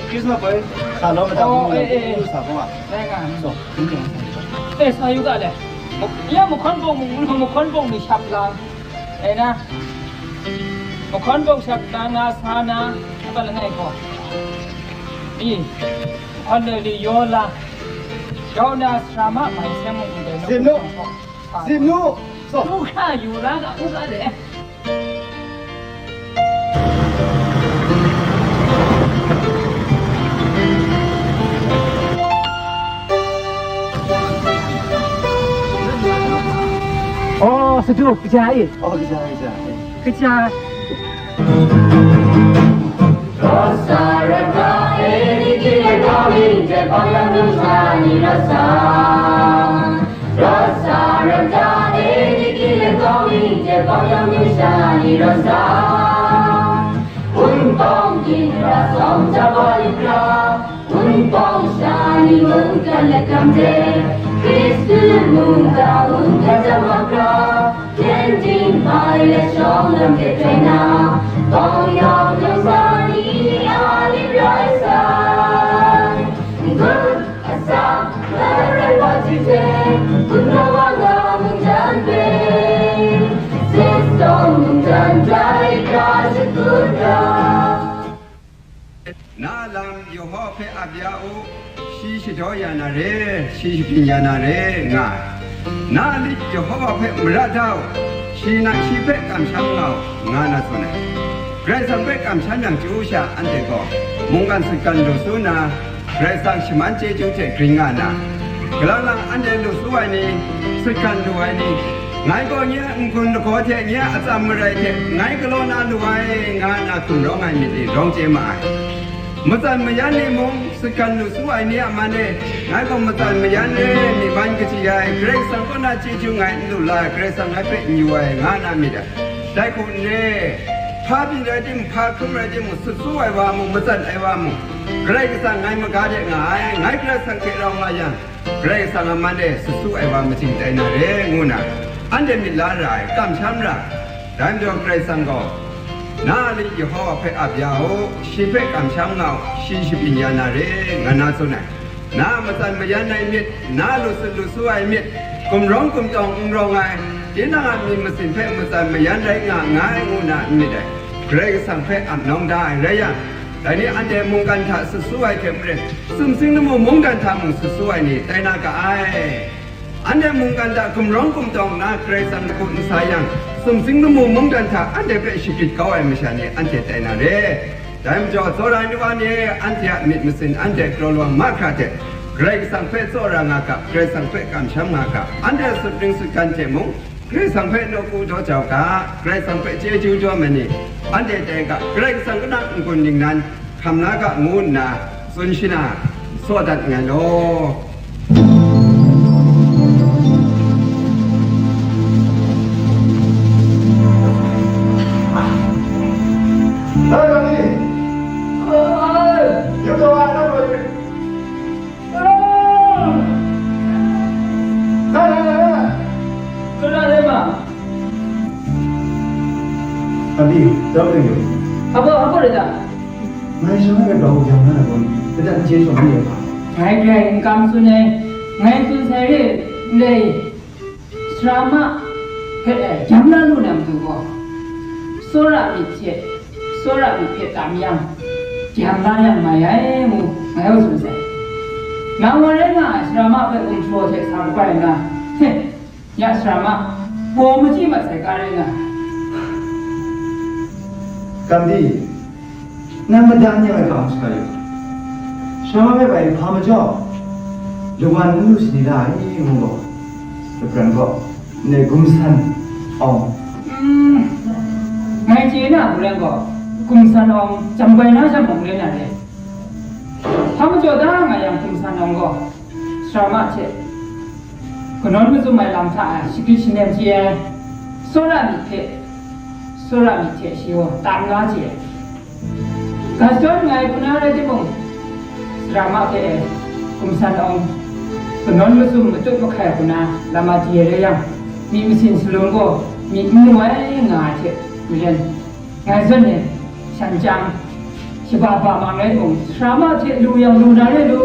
Christmas koi sa law ma da. Oh, bu, eh, eh, eh, bu sa ko ma. Dai nga. So, ni jawng sa. Eh, sa yu ga le. Ya, mu kon bong, mu kon bong ni shap lang. Dai na, mahkawn bawng shap na, na sa na, apan langai gaw, i, mahkawn de li yaw la, grau na sara ma mai seng mung ndai nu. Zim nu. Zim nu. So. Lu hkra yu la ga u ga de. Oh, sejuk, keja, eh. Oh, keja, keja. Keja. Wunpawng sha ni mungkan lakam de, Hkristu mungga mungga jam makra, Jen jin bai la shawng lam de jai na, bawng yawng yawng sa ni a lit rai sai. Ngut asak, rai rai wa ji je, kun na wa nga mung jan pe, Sistong mung jan jai ka shakut ra. Na lam Yehowa hpe ap ya u, shi shadaw ya na re, shi shabyin ya na re, nga ai. Na lit Yehowa hpe mara da u, shi nan shi hpe kamsham nga u, nga na tsun ai. Karai Kasang hpe kamsham yang chyu sha, anhte gaw mungkan sutgan lu su nna, Karai Kasang shaman chyeju hte grin nga na, galang lang anhte lu su ai ni, sutgan lu ai ni, ngai gaw nye a n-gun lagaw hte nye a atsam marai hte ngai galaw na lu ai, nga nna gumrawng ai myit ni rawng chye ma ai. Matsan mayan ni mung, sutgan lu su ai ni a man e, ngai gaw matsan mayan re, myi man kaji ai, Karai Kasang kaw na chyeju ngai n lu la ai, Karai Kasang ngai hpe n yu ai, nga na myit ai. Dai hku n re, hpa byin rai timung, hpa hkrum rai timung, sut su ai wa mung, matsan ai wa mung, Karai Kasang ngai maga de nga ai, ngai Karai Kasang hte rau nga yang, Karai Kasang a man e sut su ai wa matsing tai na re, ngu na, anhte myit la ra ai, kamsham ra ai. Dai majaw Karai Kasang gaw, na a lit Yehowa hpe ap ya u, shi hpe kamsham nga u, shi shabyin ya na re, nga na tsun ai. Na a matsan mayan ai myit, na a lu sut lu su ai myit, gumrawng gumtawng n rawng ai, tinang a myit masin hpe matsan mayan rai nga nngai, ngu na n myit ai. Karai Kasang hpe ap nawng da ai rai yang, dai ni anhte mungkan hta sut su ai hte maren, sumsing lamu mungdan hta mung sut su ai ni tai na ga ai. Anhte mungkan hta gumrawng gumtawng nna Karai Kasang hku n sa yang, sumsing lamu mungdan hta anhte hpe shagrit kau ai masha ni anhte tai na re. Dai majaw, tsawra ai nu wa ni e, anhte a myit masin anhte kraw lawang mahkra hte, Karai Kasang hpe tsawra nga ga, Karai Kasang hpe kamsham nga ga, anhte sutning sutgan hte mung, Karai Kasang hpe nawku daw jau ga, Karai Kasang hpe chyeju daw ai ni, anhte tai ga, Karai Kasang kaw na n-gun ningnan hkam la ga, ngu nna tsun shana, saw dat nngai law. Dai ga ni, yawng taw ai na gaw, Dai, dai, dai, dai. Dai, dai, dai. Abi, dau dai yo. Abo, abo re da. Ngai shawng ai dau jam na gaw, kata n chye shawng ni ya. Ngai grai n kam tsun ai, ngai tsun sai re, ndai sara ma hpe, eh, jam na lu na matu gaw, tsawra myit hte, tsawra myit hpe tam yang, jam la yang mai ai ngu, ngai wa tsun sai. Nang wa rai nga ai sara ma hpe gumhpraw hte sa kabai nna, he, ya sara ma, baw machyi mat sai ga rai nga. Gandhi, nang madan yang ai hpa masha yu. Sara ma hpe bai hpa majaw, lawan n lu sini la ai ngu gaw, lapran gaw, ndai gumsan awng. Mm, Ngai chye na maren gaw, Kum San Awng jam bai na jang mung rai na re. Hpa majaw da nga yang, Kum San Awng gaw sara ma hte kanawn mazum ai lam hta e shagrit shanem chye ai, tsawra myit hpe, tsawra myit hte shayaw tam nga chye ai. Ga shadawn nngai hku na rai timung, sara ma hpe e, Kum San Awng kanawn mazum matut mahkai hku na lam a di ai rai yang, myit masin salum gaw myit n mu ai nga ai hte maren, ngai zawn e shan chyang shaba ba ma rai mung, sara ma hte lu yang lu na re lu.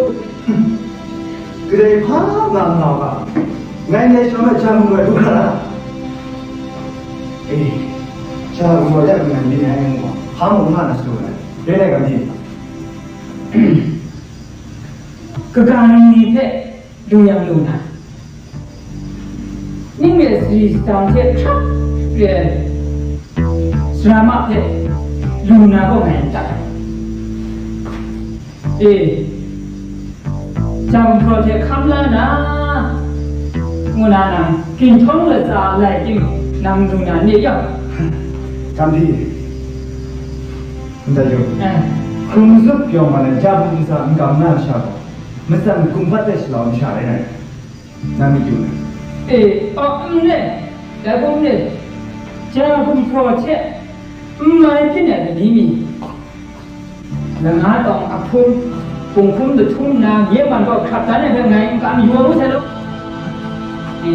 Kadai hpa nga nga u ga, ngai ndai shawng na ja mung rai lu hkra. E, ja mung rai dat ngai myit ai ngu, hpa mung nga na su ai, re ai ga myit. Kaga nang ni hpe lu yang lu na, ning re sari sadang hte hkrap re ai sara ma hpe lu na gaw ngai n tak ai. E, jam hpraw hte hkam la na, ngu na nang ginhtawng latsa lai tim nang lu na ni yawng. Gandhi, ndai yawng, eh, hkrung zup yawng ma na ja bu ntsa n kam na sha gaw, matsan kumpat de shalau masha rai ngai. Nang myit yu na. E, aw, n re, dai hpung re, ja gumhpraw hte n mai byin ai lani mi, langa tawng ahpung, hpunghkum dahtum nna, nye man gaw hkrap dan ai hpe ngai n kam yu ai ngu sai law. E,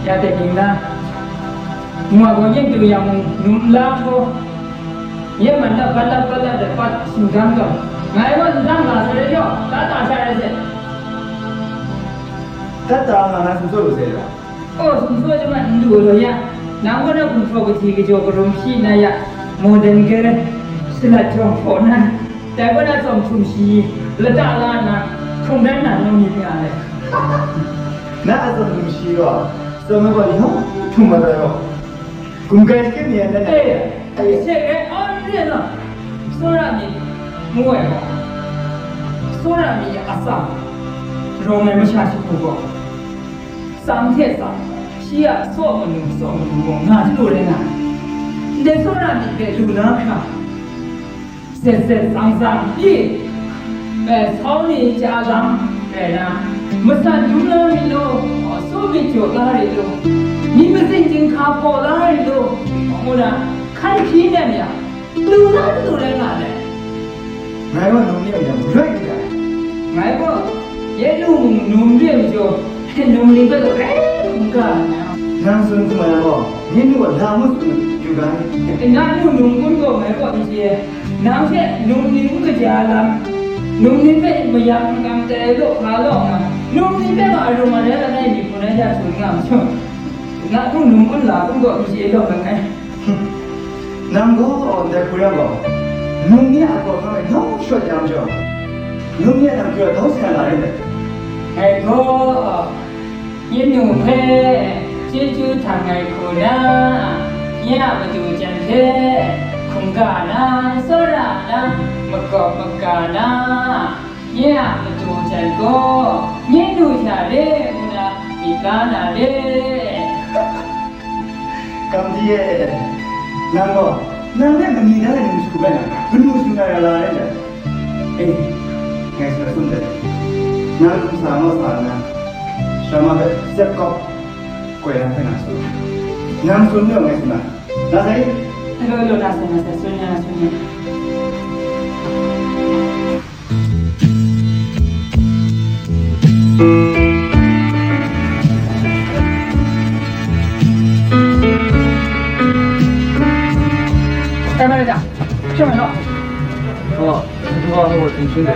ya teng ning na, nwa gaw yen du yang num la gaw, Nye man na bat lat bat lat de pat shingkang gaw, ngai gaw n dang nga sai rai jaw, ta ta sha rai se. Ta ta nga na sumsawt lu sai jaw. Oh, sumsawt chyawm n du law ya. Nang gaw na gumhpraw kahti kajaw karum hpyi na ya, modern girl, shalat jawng hpaw na, dai gaw na tsawm htum shi, lata la nna, hkrung dan na nau ni hpe a le. Na a tsawm htum shi gaw, tsawm ai gaw yawng htum mat ai gaw. Gumkai shakit ni ai, nanhte. E, e, she, e, aw, n re na. Tsawra myit ngu ai gaw, tsawra myit a atsam rawng ai masha shagu gaw, tsam hte tsam, shi a tsaw manu, tsaw manu gaw nga hte lu rai nga ai. Ndai tsawra myit hpe lu na hkra, zet zet tsang tsang pyi, e, sau ni chya lam rai na, matsan dum la myit law, aw, su myit jaw la rit law, myit masin chyinghka hpaw la rit law, ngu na, hkan hpyi nem yang, lu na matu rai nga ai. Ngai gaw num ni a lam rai n rai. Ngai gaw, ye lu mung num re majaw, num ni hpe gaw grai hkungga ai. Nang tsun hkum ai gaw, nye nu a lam ngu tsun yu ga ai. Na nu num kun gaw ngai kaw n chye, nang hte num ning kaja lam, num ning hpe mayam n kam tai law hka law nga, num ning hpe ma arum arai langai mi hpun ai hta tsun nga ma sung, na nu num kun la kun gaw n chye law langai. Nang gaw ndai hku rai gaw, num ni a hkawhkam e nawng shawt ya majaw, num ni a nang hkra dau sa na rai dai. Ngai gaw, Yin nu hpe chyeju htang ai hku na, nye a madu jan hpe hkungga na, tsawra na, makawp maga na, nye a madu jan gaw nye nu hta re ngu na myit la na re. Gandhi e, nang gaw, nang hpe mani dan ai num shagu bai na, kanu tsun ai ra la ai dai. E, ngai tsun a tsun dai. Nang hkum sa mau sa nna, Sharma hpe zep kau, koi na hpe nang tsun. Nang tsun nu ngai tsun ai. Na sai? Alo, alo, na sai, na sai, tsun ya, tsun ya. Ai, mai da, 这么着。哦，你说我挺凶的。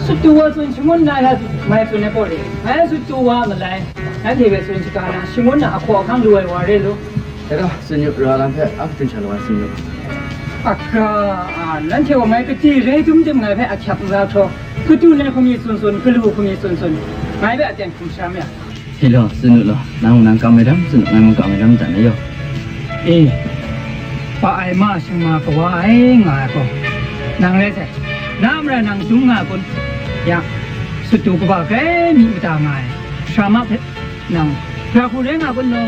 Sut tu wa tsun shangun na ya mai tsun ai kaw re. Ngai sut tu wa malai. Nanhte hpe tsun shaga na, shangun na ahkaw ahkang lu ai wa re lu. Dai gaw, tsun yu, ra lam hpe a katun sha law ai tsun yu. Ahkra, a, nanhte gaw ngai kati rai dum tim ngai hpe ahkyak n la htaw, katun ai hku mi tsun tsun, galu hku mi tsun tsun, ngai hpe aten hkum sharam ya. Hte law, tsun u law, nang mung nang kam ai dam tsun u, ngai mung kam ai dam dan ai yaw. E, pa ai ma shingma kawa ai nga ai gaw, nang rai sai, na mara nang dum nga kun? Ya, sut tu kaba grai mi mata nga ai, Sharma hpe nang, ra hku rai nga kun law?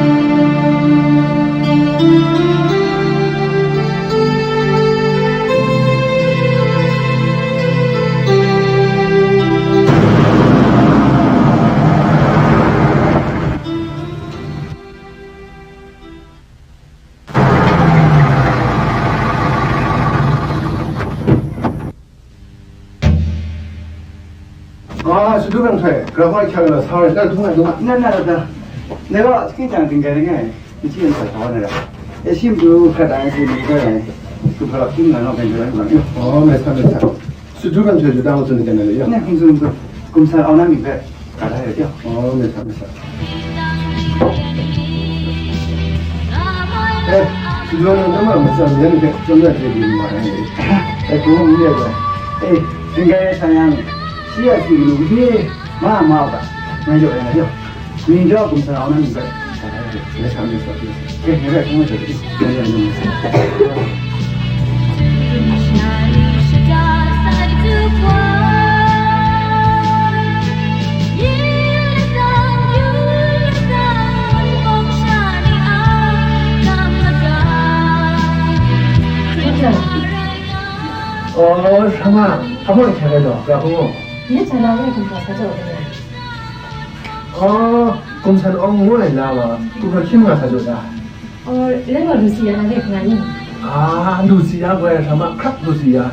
Nang hkrai, grahpa hkyak na sa rai, dan htung ai dum a. Na, na, na, na. Na gaw, sakying chyang dinggai ring ai, n chye n sa sa wa na ra. E, shi matu hkrat ai, shi mi gaw ai, su hpa lap hkying nga naw, beng rai nga. Oh, mai sa, mai sa. Su du bang hkrai ju dang tsun de na le, ya. Ne, hung tsun, hung tsun. Kum san au na mi hpe, ka da ya, ya. Oh, mai sa, mai sa. Eh, su du nang dang ma, mai sa, mi dan hpe, chyawm ya hte di ma ai. Eh, kung hung ya ga. Eh, dinggai ya sa yang, shi ya si lu, di, ma, ma, ba. Ngai jaw, ngai jaw. Ningjaw kum sa na mi bai. Ngai sa, ngai sa, ngai sa. Eh, ngai bai, ngai sa, ngai sa. Oh, sama, kamu cakap tu, kamu. Ni cakap apa kum sa sa tu. Oh, kum san ong ngu ai la wa, kum hpraw hkying nga sa jaw ta? Oh, rai wa, lu si ya na rai hkra ni? Ah, lu si ya gaw, sa ma hkrap lu si ya.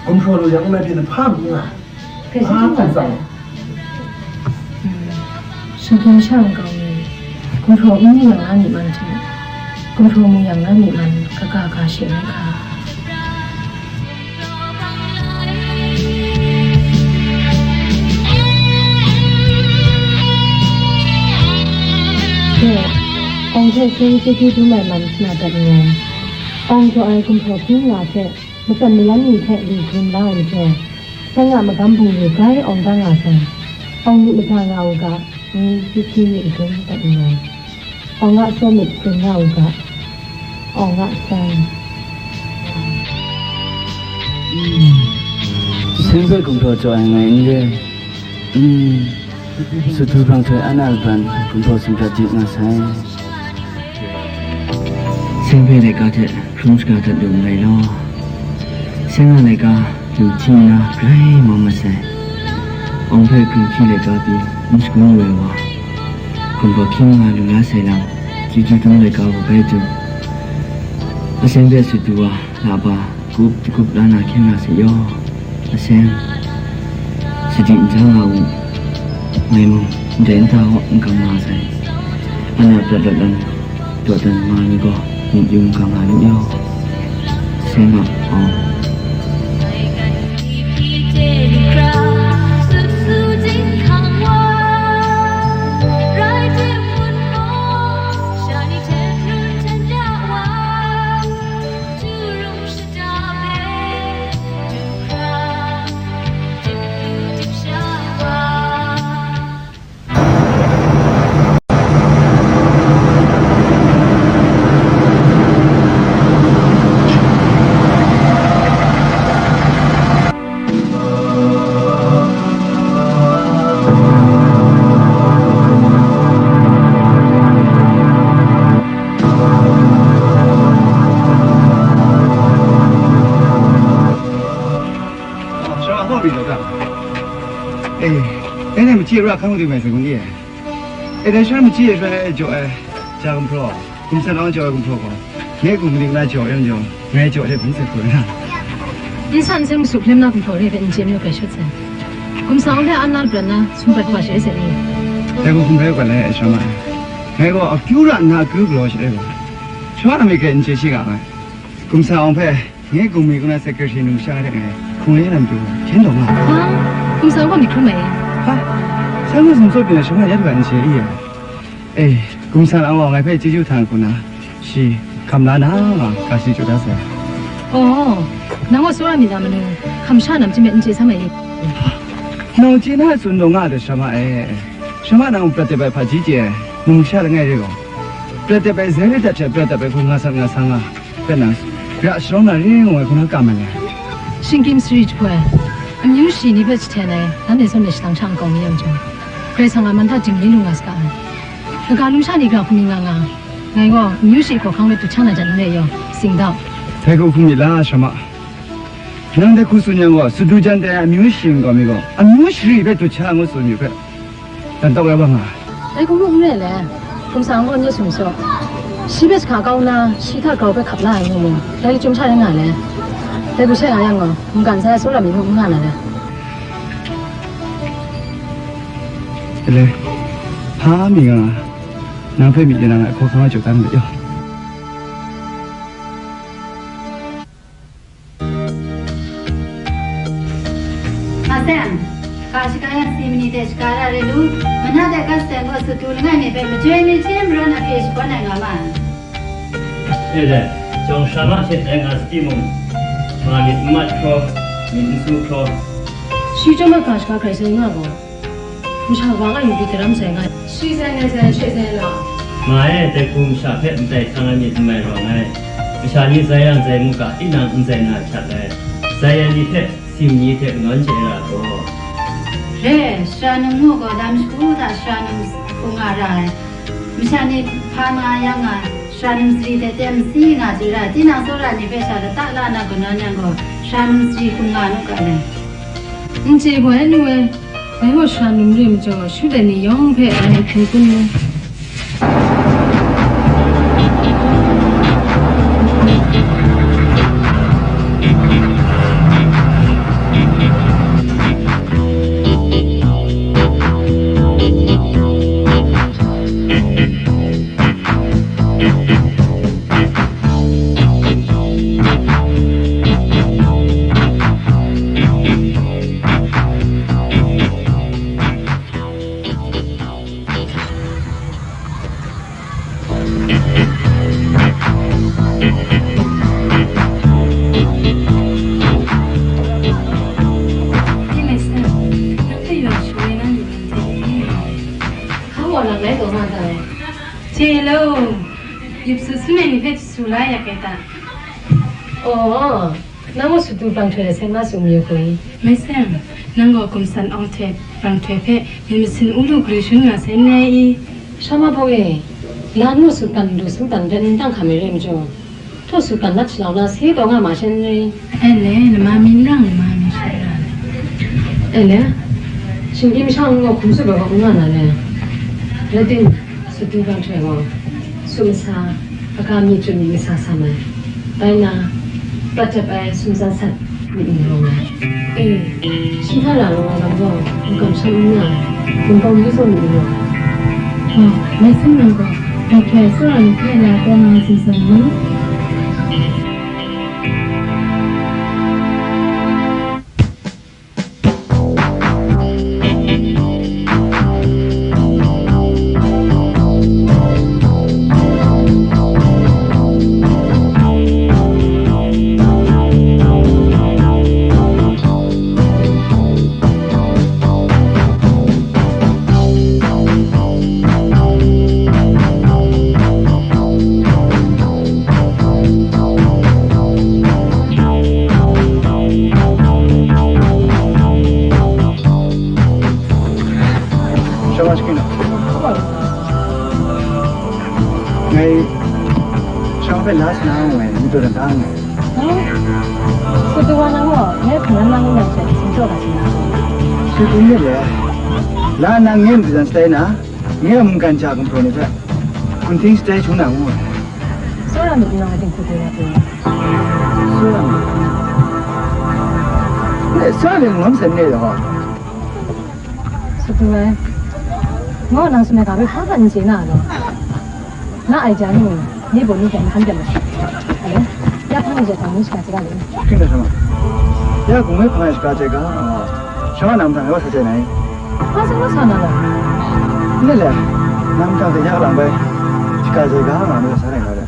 Kum hpraw lu yang mai pyi na hpa mu nga. Hkrai shi Ah, hkying nga kum sa. San. Hmm. Shingkang sha nkau ni, kum hpraw n mu yang na myi man hte, kum hpraw mu yang na myi man, kaga ga she n hkra. Hte, awng hpe hkyen chyeju dum ai lam hkra dat nngai. Awng jaw ai gumhpraw hpyi nga hte, matsan mayan ni hte lu hkrum la ai majaw, seng a magam bungli grai awng da nga sai. Awng myit mada nga u ga, ngu, hpyi hpyi myit hkrum dat nngai. Awng a saw myit tsun nga u ga, awng a sai. Seng hpe gumhpraw jaw ai ngai n re. Mm. Sut du hpang htoi ana labran gumhpraw sumrat di nga sai. Seng hpe laika hte hkrum shaga dat lu nngai law. Seng a laika lu hti nna grai mawm masai. Awng hpe hkrum hpyi laika pyi n shagun lu ai wa, gumhpraw hkying nga lu la sai lam, chyeju dum laika gaw bai du. Aseng hpe sut du wa, lahpa, gup dagup la na hkyen nga se yaw. Aseng, sadi n ja nga u, ngai mung ndai nta wa n kam nga sai. Ana prat lat lam dawdan ma mi gaw myit yung ga nga lu yaw. Seng a, aw. Shara hkawng mi law ta? E, e, ngai machyi ra hkang di mai sa gun di e? E, dai shara machyi e shara e jaw ai ja gumhpraw, gumhpraw jaw ai gumhpraw gaw, ngai kum mali na jaw e majaw, ngai jaw e hpung se hkru na. Nsan seng masu hplem na gumhpraw re hpe n chye mayu hpe shut sai. Gumhpraw hpe an na pran na, sumpat hkra she se ni? Dai gaw hkum rai wa lai, e shara ma e. Ngai gaw akyu ra nna akyu galaw sharai gaw, shara myit hkrai n chye shi ga ai. Gumhpraw hpe, ngai gumhpraw kaw na secretary numsha de ngai hkung la na matu hkyen taw nga. Ha? Gumhpraw gaw myit hkrum ai? Ha? Sha ngu sumsawt pyi na shama ya du ai n chye i ya? E, gumhpraw gaw ngai hpe chyeju hta n hku na, shi hkam la na nga, ga shi chyu da sai. Oh, nang gaw tsawra mi na manu, hkam sha na machyi me n chye sam ai i? Nau chye na tsun taw nga ai da shama e. Shama nang prat dep ai hpaji chye ai, numsha langai re gaw. Prat dep ai zai re dat hte prat dep ai hku nga sat nga sa nga. Hpe nang, ra sharawng na re ngu ai hku na kam ai le? Shingkim sari jahpoi, amyu shi ni hpe jahten ai, nanhte zawn e shadang sha nkau mi yang jang, Karai Kasang a man hta dingli lu nga saga ai. Kaga numsha ni ga hkumi nga nga, ngai gaw amyu shi hkawhkang hpe du hta na jan n re yaw, sing dau. Dai gaw hkumi la, shama. Nang dai hku tsun yang gaw, sut du jan dai ai amyu shi nkau mi gaw, amyu shari hpe du hta ngu tsun mi hpe, dan tau rai wa nga ai. Dai hku mung n re le, gumhpraw gaw nye sumsawt. Shi hpe jahka kau nna, shi hta grau hpe hkap la ai ngu mu, dai chyum sha rai nga le. Dai hku she nga yang gaw, mungkan sai ai tsawra mi mung n nga na le. Alai, hpa mi nga, nang hpe myit ya na ngai hkaw sa nga jaw dan mat yaw. Ma Seng, hka shaga yang si mani hte shaga ra rai lu, mana de gat seng gaw sut du langai mi hpe majoi mi hte marawn a pyi shakawn ai nga ma ai. E le, jawng sha ma hte dai nga sa timung, nga myit n mat hkraw, myit n su hkraw. Shi chyawm ai hka shaga hkrai sai nga gaw, masha wa nga yu pyi daram sai nga ai. Shi zai ngai zai, she zai lau. Nga e, dai hku masha hpe ndai hkang ai myit n mai rawng ai. Masha ni zai yang zai mu ga, tinang n zai na htat ai. Zai ai ni hpe, si mani hte kanawn chye ra ai gaw. Re, sara num mu gaw, dam shagu hta sara num hku nga ra ai. Masha ni hpa nga yang nga, sara num sari hte teng masi nga chye ra ai. Tinang tsawra ni hpe sha lata la na kanawn yang gaw, sara num sari hkum nga nu ga le. N chye gaw ai nu e, dai gaw sara num re majaw, shu dai ni yawng hpe ngai hpring kun nu. Hpa wa lang lai taw nga ta ai? Chye lo, yup su sumai ni hpe su la yak kei ta. Aw, nang gaw sut du brang htoi de seng na tsun mayu hku i? Mai Seng, nang gaw gumsan awng hte brang htoi hpe myit masin u lu gru shun nga sai n rai i? Sha ma hpaw e, la nu sut dan, du sut dan, ren n dang hkam ai re majaw, htaw sut dan lat shalau na, se taw nga ma sha n rai. E le, nama mi n rang, nama mi sha ra le. E le, shinggyim shang n gaw hkum tsup ai gaw n nga na le. Rai tim, sut du brang htoi gaw, su masa, aga mi chun mi masa sam ai. Bai na, prat dap ai sumsa sat myit n rawng ai. E, shi hta ra rawng ai lam gaw, n kamsham n nga ai, gun bau yu zaw myit n rawng ai. Wa, mai Seng nang gaw, dai hpe tsawra ni hpe la taw nga sumsam mu. Shabash kina. Ngai shang hpe la sa na ngai, mi taw dan da ngai. Kutu wa na gaw, ngai hpang na nang ngai hte sing jaw ga sing na. Shi kun myit le, la nang ngai mung shatai na, ngai mungkan ja gumhpraw ni hpe, kun ting shatai htung na ngu ai. Tsawra myit n rawng ai ting hku hku na pru. Tsawra myit. Tsawra myit n rawng sai n re ai hta. Sut du ai. Ngai nang sumai ga hpe hpa hpa n chye na law. Na ai ja ni, ni baw ni hpe n hkan dem ai. Ale, ya hpang ni ja hta ngu shaga chye ga le. Hpring na sha ma. Ya gung e hpang ai shaga chye ga, sha ma na mahtang e wa sa chye nai. Hpa sa wa sa na law. Ni le, na mahtang hte ya lang bai, shaga chye ga nga ni wa sa nai nga le.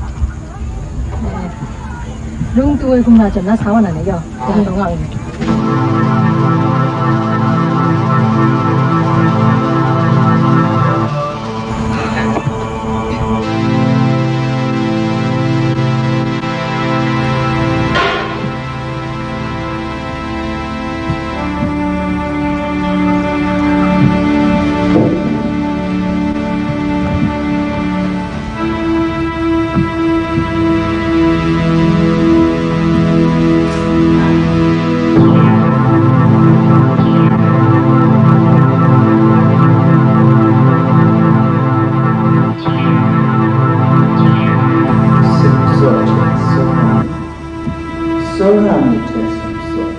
Lung tu ai hkum na chyawm na sa wa na ni yaw, dai hpang nga ai ni. Tsawra myit hte sumsawt.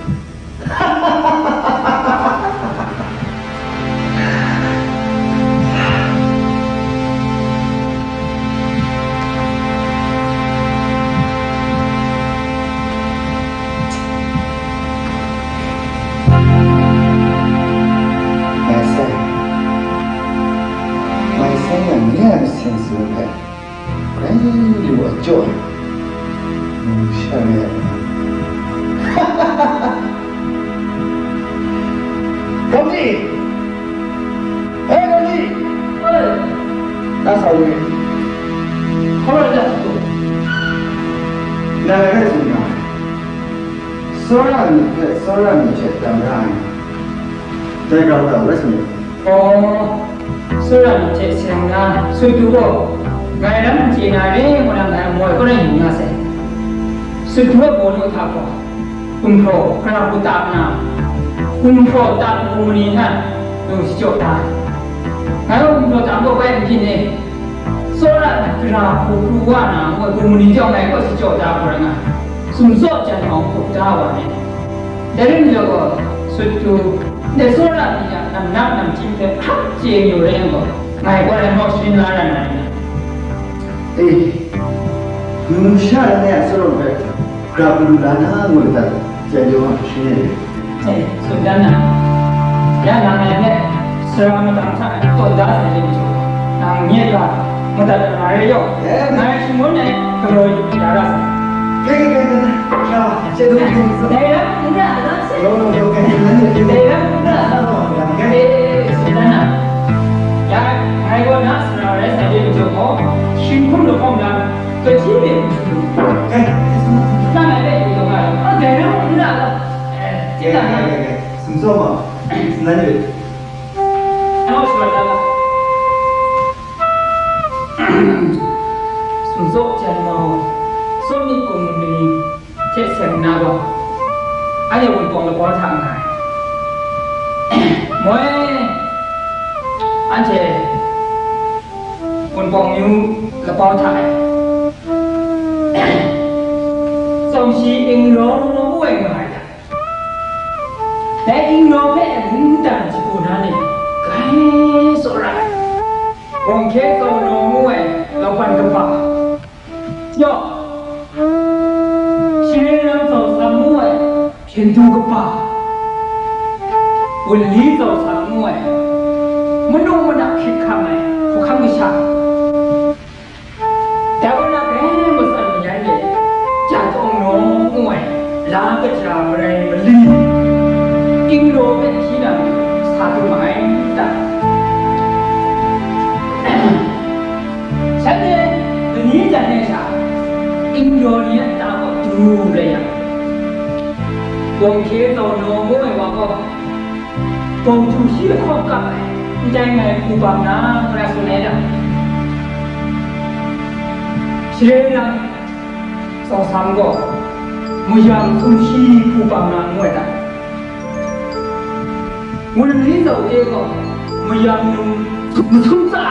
Gawmli! Hei, Gawmli! Oi! Na sa u re. Hkawra ja sa u. Nang rai tsun nga ai. Tsawra myit hpe tsawra myit hte dam ra ai. Dai grau hta rai tsun u. Aw, tsawra myit hte seng na sut du gaw, ngai lam n chye na re ngu na ngai moi kaw rai yu nga sai. Sut du a baw lu hta gaw, gumhpraw gara hku tap nna, gumhpraw tap hku mani hta lu shachyaw da ai. Ngai gaw gumhpraw tap gaw bai n byin e. Tsawra gara hku pru wa na, ngu ai hku mani chyawm ngai kaw shachyaw da hku rai nga, sumtsaw jan hkawng hkup da wa ai. Dai rai nme law gaw, sut du, ndai tsawra ni a namnak namhkying hpe hkrak chye yu rai yang gaw, ngai gaw nang naw sharin la ra na rai. E, numsha langai a tsawra hpe grau lu la na ngu dat, chye yu ma, sharin e. E, sut dan na, ya nang ngai hpe sara matang hta e tawn da sai re ai majaw, nang nye ga madat na rai yaw, e, ngai shangun ai galaw yu ya ra sai. Kei, kei, kei, kei, kei, sha, chye du, chye du. Dai ram n ra, dai ram n ra, dai ram n ra. E, sut dan na, ya, ngai gaw na sara rai sai re ai majaw gaw, shinghkum lahkawng dan, Kaji myit. Kei, nang ngai hpe yu taw nga ai. A, dai ram n ra law. Eh, kei, kei, kei, kei. Sumtsaw ma. Sumnan myit. Nau shaman dan la. Sumtsaw jan mau. Tsaw myit kum mani hte seng na gaw, anhte Wunpawng labau hta nga ai. Moi, anhte Wunpawng myu labau hta e, Tsawmsi Ingraw ngu ai nga ai hta, dai Ingraw hpe mungdan shagu na ni grai tsawra ai, Wang hkye tsau naw ngu ai lauban kaba, yaw, Share Lang Zau Sam ngu ai hpyen du kaba, Wunli Zau Sam ngu ai manu mana hkrit hkam ai hkawhkam kasha, dai wa na rai matsan mayan e, Jat Awng Naw ngu ai la kaja marai mali, Ingraw hpe hpyi na matu sa du ma ai ta? Shanhte lani jan ai sha, Ingraw ni a nta gaw du rai yang, Wang hkye tsau naw ngu ai wa gaw, bawng htu shi lahkawng kap ai, ndai ngai hku bang na, ngu na tsun ai ta? Share Lang Zau Sam gaw, mayam htum shi hku bang na, ngu ai ta? Wunli Zau Te gaw, mayam num masum tsa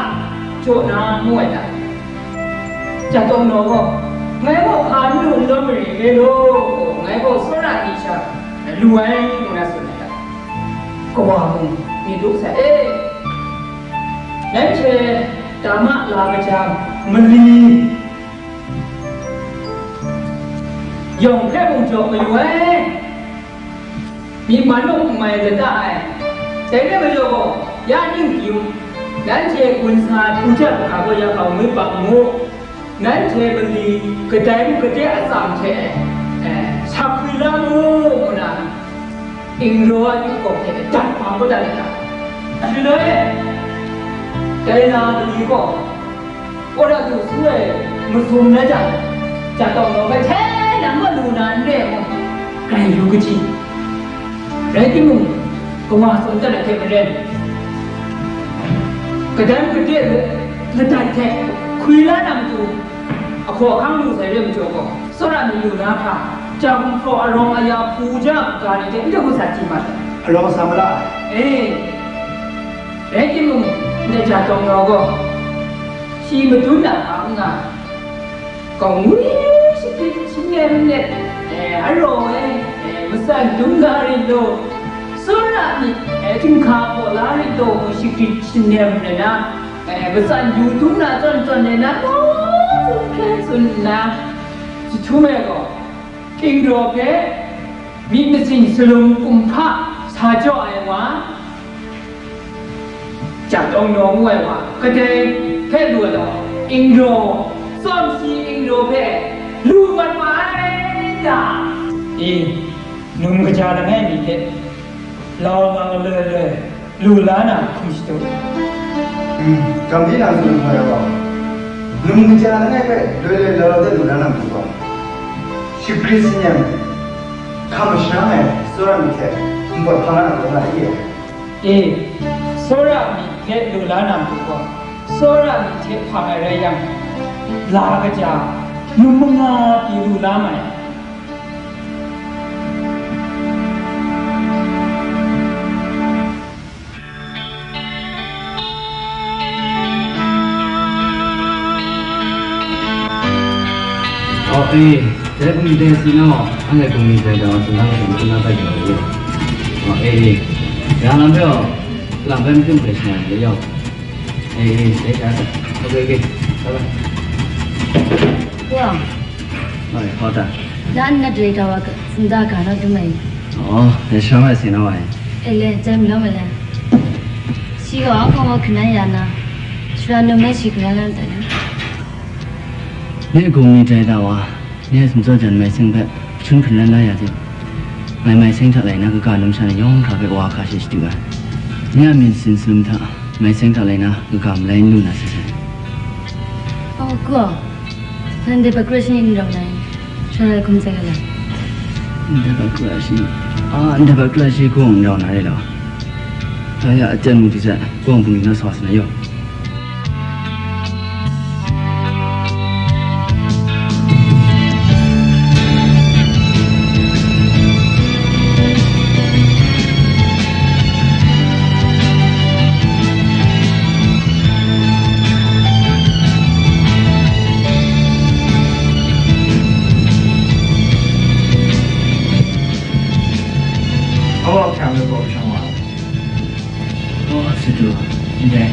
jaw na, ngu ai ta? Jat Awng Naw gaw, ngai gaw hpa n lu n lawm marin re law, ngai gaw tsawra ni sha lu ai, ngu na tsun ai ta? Kawa mung myit lu sai e. Nanhte dama la kaja mali yawng hpe mung jaw mayu ai. Myit man mung n mai lata ai. Dai re majaw gaw, ya ning pyi u, nanhte gun sa ai hpung jat hkra gaw ya kau myit bang mu, nanhte mali kadai mung kade a tsam hte, eh, sa hkwi la mu, ngu na, Ingraw a yupkawp hte dat hpang kau dat ai ta? Shaloi, dai na mali gaw, Wora du su ai mazum na jang, Jat Awng Naw hpe hte nang kaw lu na n re ai mung, grai yu kaji. Rai timung, kawa tsun dat ai hte maren, kadai mung kade ladat hte hkwi la na matu, ahkaw ahkang lu sai re majaw gaw, tsawra myit lu na hkra, ja gumhpraw arawng aya hpu ja ga ni hte n dagu sa chye ma ai. Arawng sa mara ai. E, rai timung, ndai Jat Awng Naw gaw, shi madun a hka n nga, gaw ngwi shagrit shanem let, e, araw e, e, matsan dum ga rit law, tsawra myit, e, chyinghka gaw la rit law, ngu shagrit shanem let na, e, matsan yu dum na, tawn tawn let na, gaw tsun hkren tsun nna, jahtum e gaw, Ingraw hpe myit masin salum kumhpa sa jaw ai wa, Jat Awng Naw ngu ai wa, kadai hpe lu ai law, Ingraw, Tsawmsi Ingraw hpe lu mat ma ai, I, num kaja langai mi hte lau lau loi loi lu la na hkum shadu. Hmm, gam ni na tsun hkoi ai gaw, num kaja langai hpe loi loi lau lau de lu la na matu gaw, shingri singnyang hkam masham ai tsawra myit hte npawt hpang na taw na i ai. E, tsawra myit hte lu la na matu gaw, tsawra myit hte hpang ai rai yang, la kaja num manga pyi lu la mai. Oh, eh, dai hpung ni dai si na, anhte hpung ni dai da, tsun na hpung tsun na bai yu ai. Oh, eh, eh, ya lam hpe, lam bai mungkan bai sha ai, yau. Eh, eh, eh, eh, okay, okay, bye bye. Wa. Oi, hau ta. Dan na dai da wa ka, tsun da ga na du mai. Oh, dai sha mai si na wa. Eh, le, jai mi lo mai le. Shi gaw a kawng wa hkri na ya na, shara num me shi hkri na lan tai na. Nye hpung ni dai da wa, nye sumtsaw jan mai seng hpe hpyun hkun lan la ya ting, ngai mai seng hta lai na kaga numsha ni yawng hkra hpe wa hka she shadu ai. Nye a myit sin sum hta, mai seng hta lai na kaga malai n lu na sai sai. Oh, ku aw, nang dai hpa kra shi n rau na i? Shara hkum sai ga la? Ndai hpa kra shi, a, ndai hpa kra shi hkung n rau na re law. Dai a, aten mu di sai, kawng hpung ni na sa sa na yaw. Awa hkyang de gaw shang wa ai. Awa, Satu, ndai,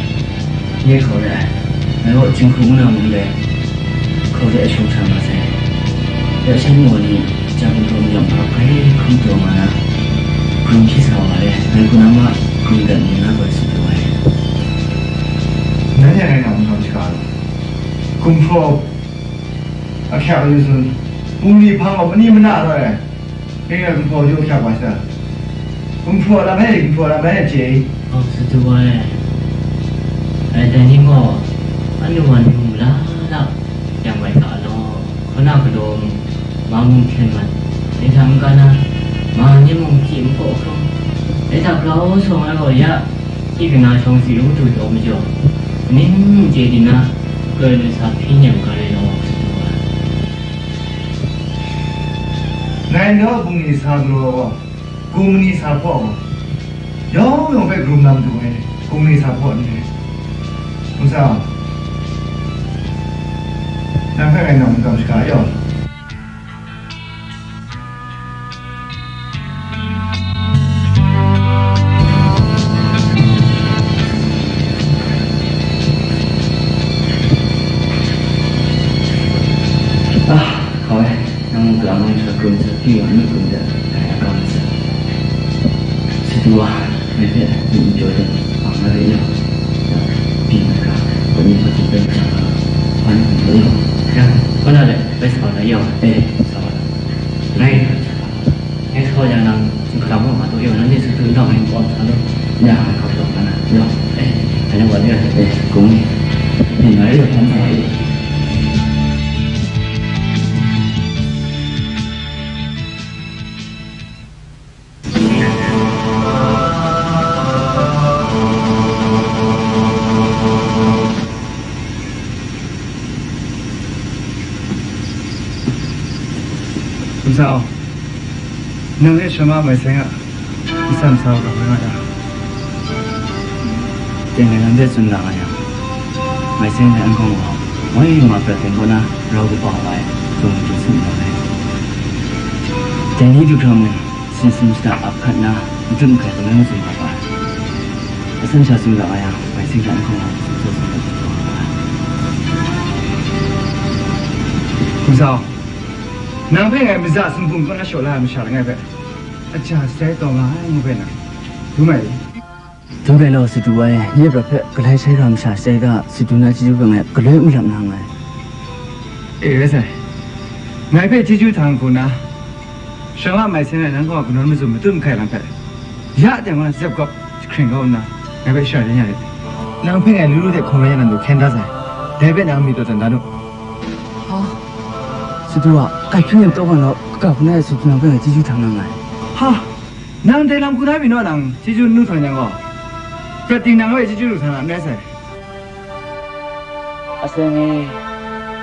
nye hkau re ai. Ngai gaw Jinghku ngu na mung dai, hkau de shawng sa ma sai. Ya shan wa ni, jang hkau ni yawng hkap hkrai hkrum taw nga na, hkrum hpyi sa wa ai. Ngai hku na ma, hkrum dat ni na gaw Satu ai. Nanhte ngai na mung hkam shaga ai. Gumhpraw ahkyak yu tsun, bungli hpang gaw pani mana rawt ai. Ngai na gumhpraw jaw ahkyak wa sha. Gumhpraw lam e, gumhpraw lam e, chye i? Aw, Satu wa e. Ai, dai ni gaw, anu wa nu mala la yang bai hta law, hkaw na galaw mung, ma mung hkyen mat, dai hta n-ga na, ma ni mung hpyi n-gaw hkrum, dai hta grau sawng ai gaw ya, hkyi kana shawng si ru du taw majaw, ning n chye di na, galoi lut sa hpyi nem ga rai law, Satu wa. Ngai nau bungli sa galaw gaw, Gumhpraw ni sa hpaw gaw, yawng yawng hpe grum na matu e, gumhpraw ni sa hpaw ni e. Hkum sa, nang hpe ngai nang makam shaga yaw. Ah, hkau e, nang mung galang ngai hkra grum sa hpyi wa, n-gun grum dat ai, a kam mat sa. Satu wa, ngai hpe myit n pyaw dat, bang na re yaw. Byin ai ga, kawt ni hpawt hte pen jang ga, hpa ni hpung yaw yaw. Yang, kaw na let, bai sa wa na yaw. E, sa wa na. Ngai, ngai sa wa yang nang, hkum hkalam wa ma taw yaw, nanhte Satu nau ngai n-gawm sa law. Ya, ngai hkap taw na, yaw. E, ngai nang wa ni, e, kung ni. Byin ai yaw, hpa ni hpung yaw. Hkum sa aw, nang hte Shama mai seng a, n-san sa u ga rai nga ta? Teng ngai nang hpe tsun ra nga yang, mai seng hte an hkawng wa, moi ma prat hpyen kaw na rau kaba wa ai, zung matu sum na ai. Dai ni du hkra mung, sin sum shada ap hkat na, madun hkai hkam na mazum nga ga ai. Asan sha tsun ra nga yang, mai seng hta n hkawng na, tsun tsun tsun tsun tsun nga ga ai. Hkum sa aw, nang hpe ngai maza sumhpung kaw na shaw la ai masha langai hpe, aja shatai taw nga ai ngu hpe nang, du mai i? Dum rai law, Satu wa e, nye prat hpe galai shai ga masha shatai ga, Satu na chyeju hpe ngai galoi n malap na nngai. E, rai sai. Ngai hpe chyeju htang hku na, Shang la mai sen ai nang kaw kanawn mazum matut mahkai lam hpe, ya jang la zep gawp jahkring kau nna, ngai hpe shara rin ya rit. Nang hpe ngai lu lu de hkawm rai ya na du hkyen da sai. Dai hpe nang myit taw dan da nu. Ha? Sadu a, kai hpring e taw gaw law, kaga hku na e Sadu nang hpe ngai chyeju htang na nngai. Ha! Nang dai lam hku na pyi naw nang chyeju n nu htang yang gaw, prat ting nang hpe chyeju lu htang na n rai sai. Aseng e,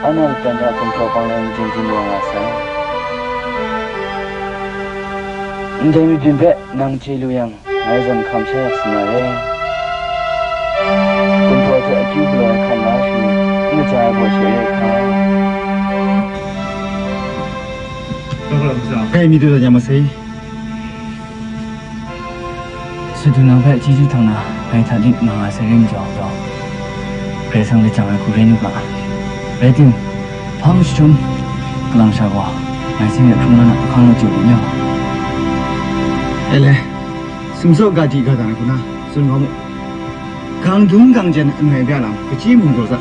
anhte latan hta gumhpraw bang lai n ding ding wa nga sai. Ndai mabyin hpe nang chye lu yang, ngai zawn hkam sha yak sa na re. Gumhpraw hte akyu galaw ai hkam la shi, n kaja ai baw she re hka. Dai mi du dat ya masai. Sadu nang hpe chyeju htang na, ngai hta lit nga nga sai rim jau jau, Karai Kasang lajang ai hku rai nu ga. Rai tim, hpang jahtum, kalang sha gaw, ngai sin e hkrung na na ahkang law jaw lit nyawng. E le, sumsaw ga di ga dang ai hku na, tsun kau mu. Gang dum gang jen anoi bya lam, kachyi mung jaw za.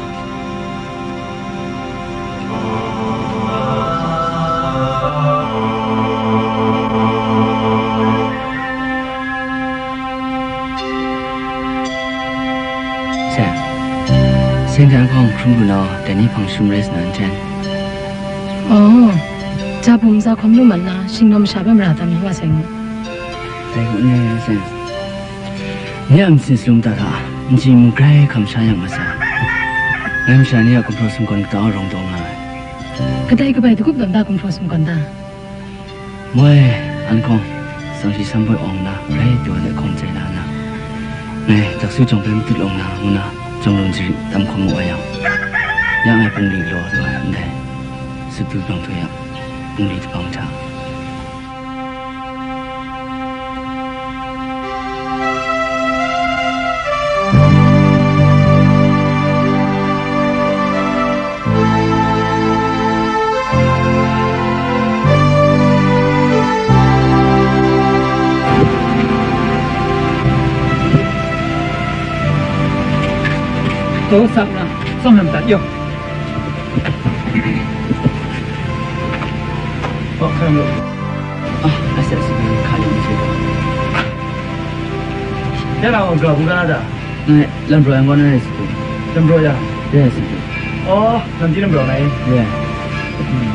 Sen, sen jan hkawng hkrum lu na, dai ni hpang shum rai sa na n ten. Oh, ja bum za hkawm lu mat na, shingnaw masha hpe mara tam yu wa sai ngu. Dai hku n rai, Sen. Nye a myit sin salum ta hta, n chye mu grai hkam sha yang masha, ngai masha ni a gumhpraw sumgawn kata rawng taw nga ai. Kadai kabai dagup tawn ta gumhpraw sumgawn ta? Moi, an hkawng, sang shi sam boi awng na, rai pyaw ai hkawng chye la na, ngai, daksu jawng bai matut awng na, ngu na, jawng lun jari tam hkawm mu ai yang, ya ngai bungli galaw taw ai, ndai, Sadu bang htu yang, bungli dabang hta. Taw sap na, tsawm lam dat yaw. Hkawk hkam lu. Ah, a sat si hka yu mi se gaw. Ya na gaw ga bu ga na da? Ngai, lam braw yang gaw na rai si tu. Lam braw yang? Ya, si tu. Oh, lam ji lam braw na i? Ya. Hmm.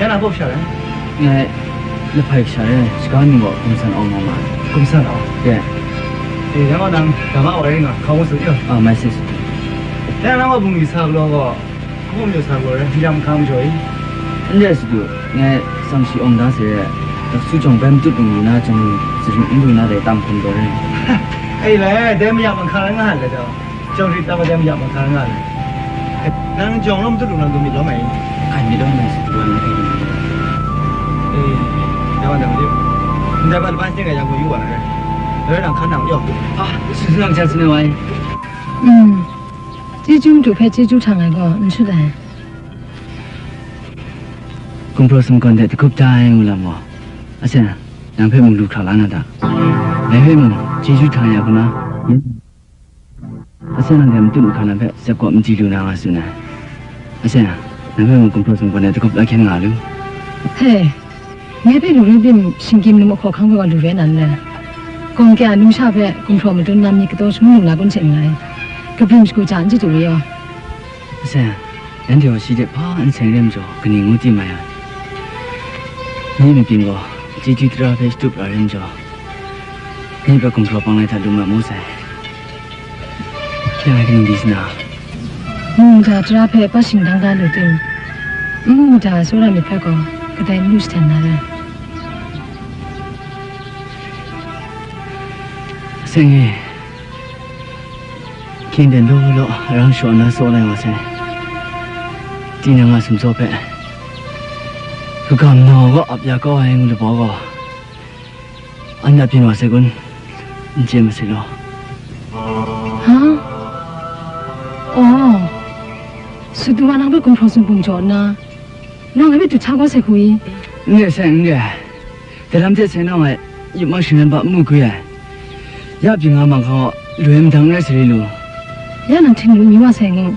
Ya na bok sha rai? Ngai, lahpai sha rai, shaga ni gaw gumsan awng nga ma ai. Gumsan awng? Ya. Eh, yang gaw nang, ga ma wa rai nga, hkau ngut su yu. Ah, mai se si tu. Ya na gaw bungli sa galaw gaw, Hkawng majaw sa gaw rai, n jam hkang majaw i? N rai sa du, ngai sang shi awng da se rai, daksu jawng bai matut lu na jawng, zarin n lu na dai tam hkum gaw rai. Ai lai, dai mayam ahkang rai nga ai lai taw, jawng rit tam ai dai mayam ahkang rai nga ai. Nang jawng law matut lu na du myit lawm ai i? Hkai myit lawm ai sa du, ngai hkai myit lawm. Eh, ya wa dang de. Ndai ba laban seng ga yang gaw yu wa na rai. Dai rai nang hkan nang yaw. Ah, su su nang jan su na wai. Mm. Chyeju madu hpe chyeju htang ai gaw n shut ai. Gumhpraw sumgawn de dagup da ai ngu lam gaw, a sen, nang hpe mung lu hkra la na da. Dai hpe mung, chyeju htang ya hku na, a sen, nang hte matut mahkan lam hpe zep gaw n chye lu na nga tsun ai. A sen, nang hpe mung gumhpraw sumgawn de dagup la hkyen nga lu. He, Ngai hpe lu rai tim, shinggyim num ahkaw hkang hpe wa lu rai na n rai. Gawng kya a numsha hpe gumhpraw madun na myit kataw shangun lu na kun hte n rai. Kabrim shagu hta n chye du rai yaw. Masai, nanhte gaw shi hte hpa n seng re majaw, kaning ngu tim ai ai? Ni mabyin gaw chyeju tara hpe shatup ra re majaw, ni hpe gumhpraw bang lai hta lu mat mu sai. Hkying ai kaning di sa na? Mung mada tara hpe pa shingdang da lu tim, n mu mada ai tsawra myit hpe gaw kadai n lu shaden na rai. Seng e, hkying ten law law arang shaw nna tsaw lai wa sai. Tinang a sumsaw hpe kaga manaw gaw ap ya kau ai ngu labaw gaw, Anhte a byin wa sai kun? N chye masai law. Ha? Aw, Sut du wa nang hpe gumhpraw sumsing jaw nna, nang ngai hpe dut hta kau sai hku i? N re sai, n re ai. Dai lam hte sai nawng ai yupmang shingran ba n mu gwi ai. Ya byin nga mang hkau, lu ai madang n rai sa ri lu. Ya nang hting lu mi wa sai ngu.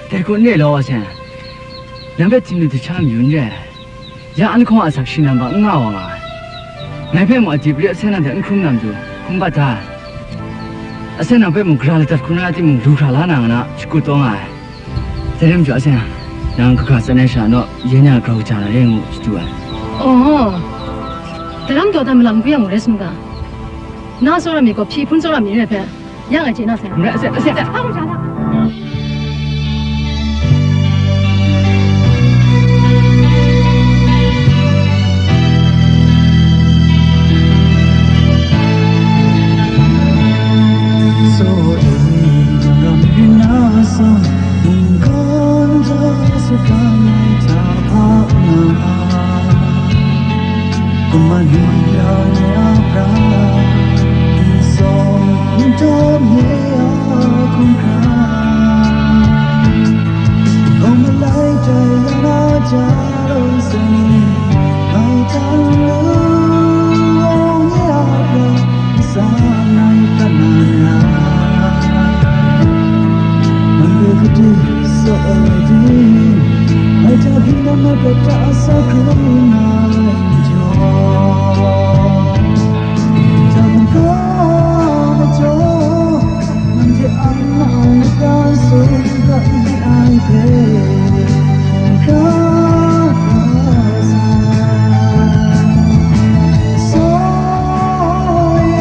Dai hku n re law wa sai. Nang hpe hting lu dut hta mayu n re ai. Ya an hkaw a asak shi nang hpa n nga wa nga ai. Ngai hpe mung a dip re asen nang hte n hkrum na matu, hkrum bat da ai. Asen nang hpe mung gara ladat hkrum na timung, lu hkra la na nga na, shakut taw nga ai. Dai rai majaw, asen nang, nang kaga tsun ai sha naw, yen ya grau kaja na re ngu shadu ai. Oh, daram daw dan malang hku yang rai sumga, na tsawra mi gaw hpyi hpun tsawra mi re hpe, yang ai chye na sai. N rai, ase, ase. Hpa mu sha na. So e, ram rin na sa, mungkan ja su kan ai hta hpa nga. Kumman ni ya ni a pra, n sawm n dawm ye a hkungga. Gaw malai tai ya na ja rau sai, ngai hta n lu awng ye a pra, n sa ngai prat na ra. Nang de gade saw ai di, ngai hta hpyi na ngai prat hta sa hkrum na ai majaw, jang hkra majaw, nang hte ang na ai ga tsun ga di ai hpe, hkra sa. Saw e,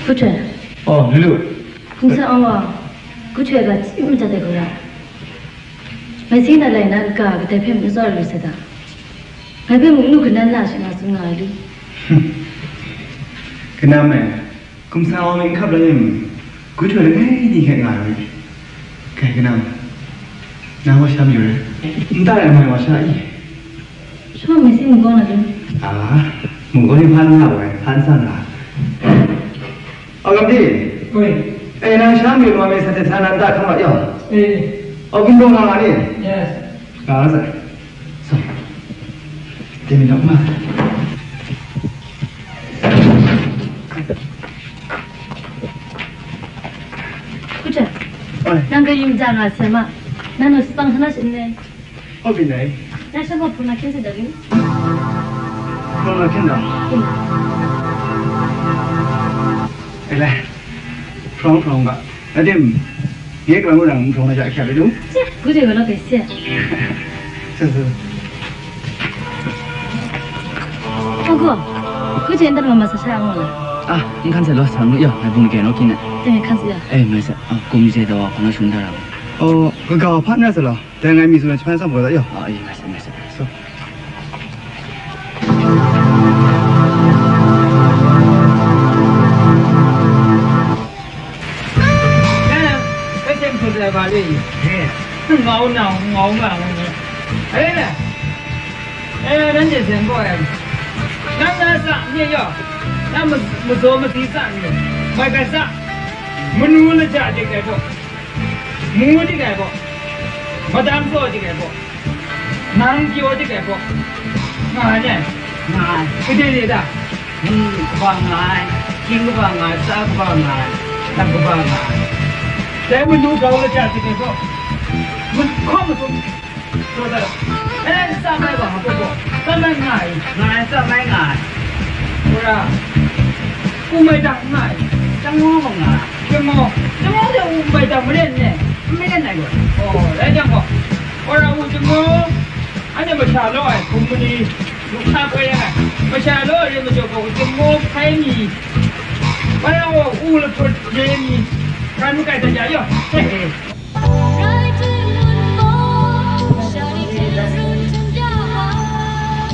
Hku Htoi. Oh, Lulu. Hkum sa Awng gaw, Hku Htoi ga chyi madat ai gaw ya. Ngai si na lai na kaga, kadai hpe mung n tsawra lu sai ta? Ngai hpe mung n lu kanan na shing nga tsun nga ai lu. Kanam e, Hkum sa Awng myit n hkap lai mi, Hku Htoi langai ni hkye nga ai. Kai kanam, nang wa sha mayu rai. Nta rai mai wa sha i? Shaw mi si mung gaw na lu. Ah, mung gaw ni hpan nga wai, hpan sang nga. Aw, Gam di. Oi. Eh, nang sha mi wa mi sa te sa nan ta hkam wa yaw. Eh. Aw, gun dong nga nga ni. Yes. Nga nga sa. So. Te mi dong ma. Hku Htoi. Oi. Nang kayu ja nga sai ma. Nang nu sipang sa na shin ne? Oh, bine. Nang sha gaw hpung na hkyen sa dat lu. Hprawng na hpyen dang. E lai, hprawng hprawng ga. Na tim, nye kalang wudang nhtawng na ja hkyap ai lu? Gu de ga lo pe se. Su, su. Gu, gu je ndan ma ma sa sha ngu la. Ah, n hkan se lo, sa ngu yo, ngai bung ke no kin na. Te ngai hkan se ya. Eh, mai sa, ah, kum je da wa, hpang shung da ra. Oh, ga ga hpa na sa lo. Dai ngai mi tsun ai jahpan tsam gaw dat yaw. A, e, mai sai, mai sai. So. Nanhte mahtsun ai hpa le? Ngau na, ngau nga, ngau nga. Are na? E, nanhte zen gaw ai. Nang na sa ni yaw? Nang ma-, mazaw masi sa ni? Mai kai sa? Manu laja de kai gaw. Mu dik ai gaw, madam tsaw dik ai gaw, nang pyaw dik ai gaw, nga ai ne? Nga ai. Gade de da? Ni kaba nga ai, hkying kaba nga ai, tsa kaba nga ai, lam kaba nga ai. Dai manu grau laja dik ai gaw, mahkawng masum. Taw dat, e, n tsa mai wa nga gaw, tsa mai nga ai, nga ai, tsa mai nga ai. Wora, u mai dang nga ai, chyawm nga ai, chyawm, chyawm de u mai dang maren ne, n maren ai gaw. O, rai jang gaw, wora u chyawm, anhte masha law ai hpung mani, lu hkra hkoi ai, masha law ai re majaw gaw, u chyawm hpai mi, bai a gaw u lahput re mi, hkran makai dat ya yaw, he he.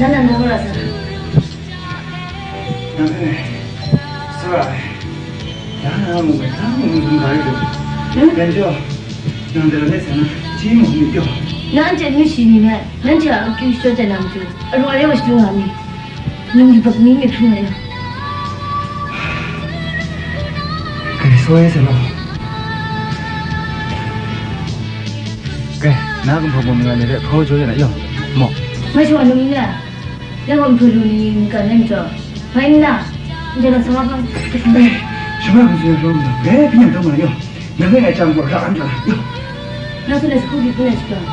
Nang na nang ra sa. Nang ne, sara, nang na mu bai, nang mu mu bai do. Nang jo, nang de ne sa na, ji mu mu yo. Nang je nu shi ni me, nang je a kyu sho je nang ju. A ro yo shi nga ni. Nang di bak ni mi hpung ai. Kai soi se lo. Kai, na gumhpraw bum nga ni de, hpraw jaw ya na yaw, mo. Mai shawa num na, na gumhpraw lu ni n kan nem jaw. Mai nna, n jaw na sama pang. Eh, shama gumhpraw lu ni, eh, pinang tau ma yaw. Nang ngai jang gaw ra an ra, yaw. Nang tsun ai sagu byi hpung na shadawn,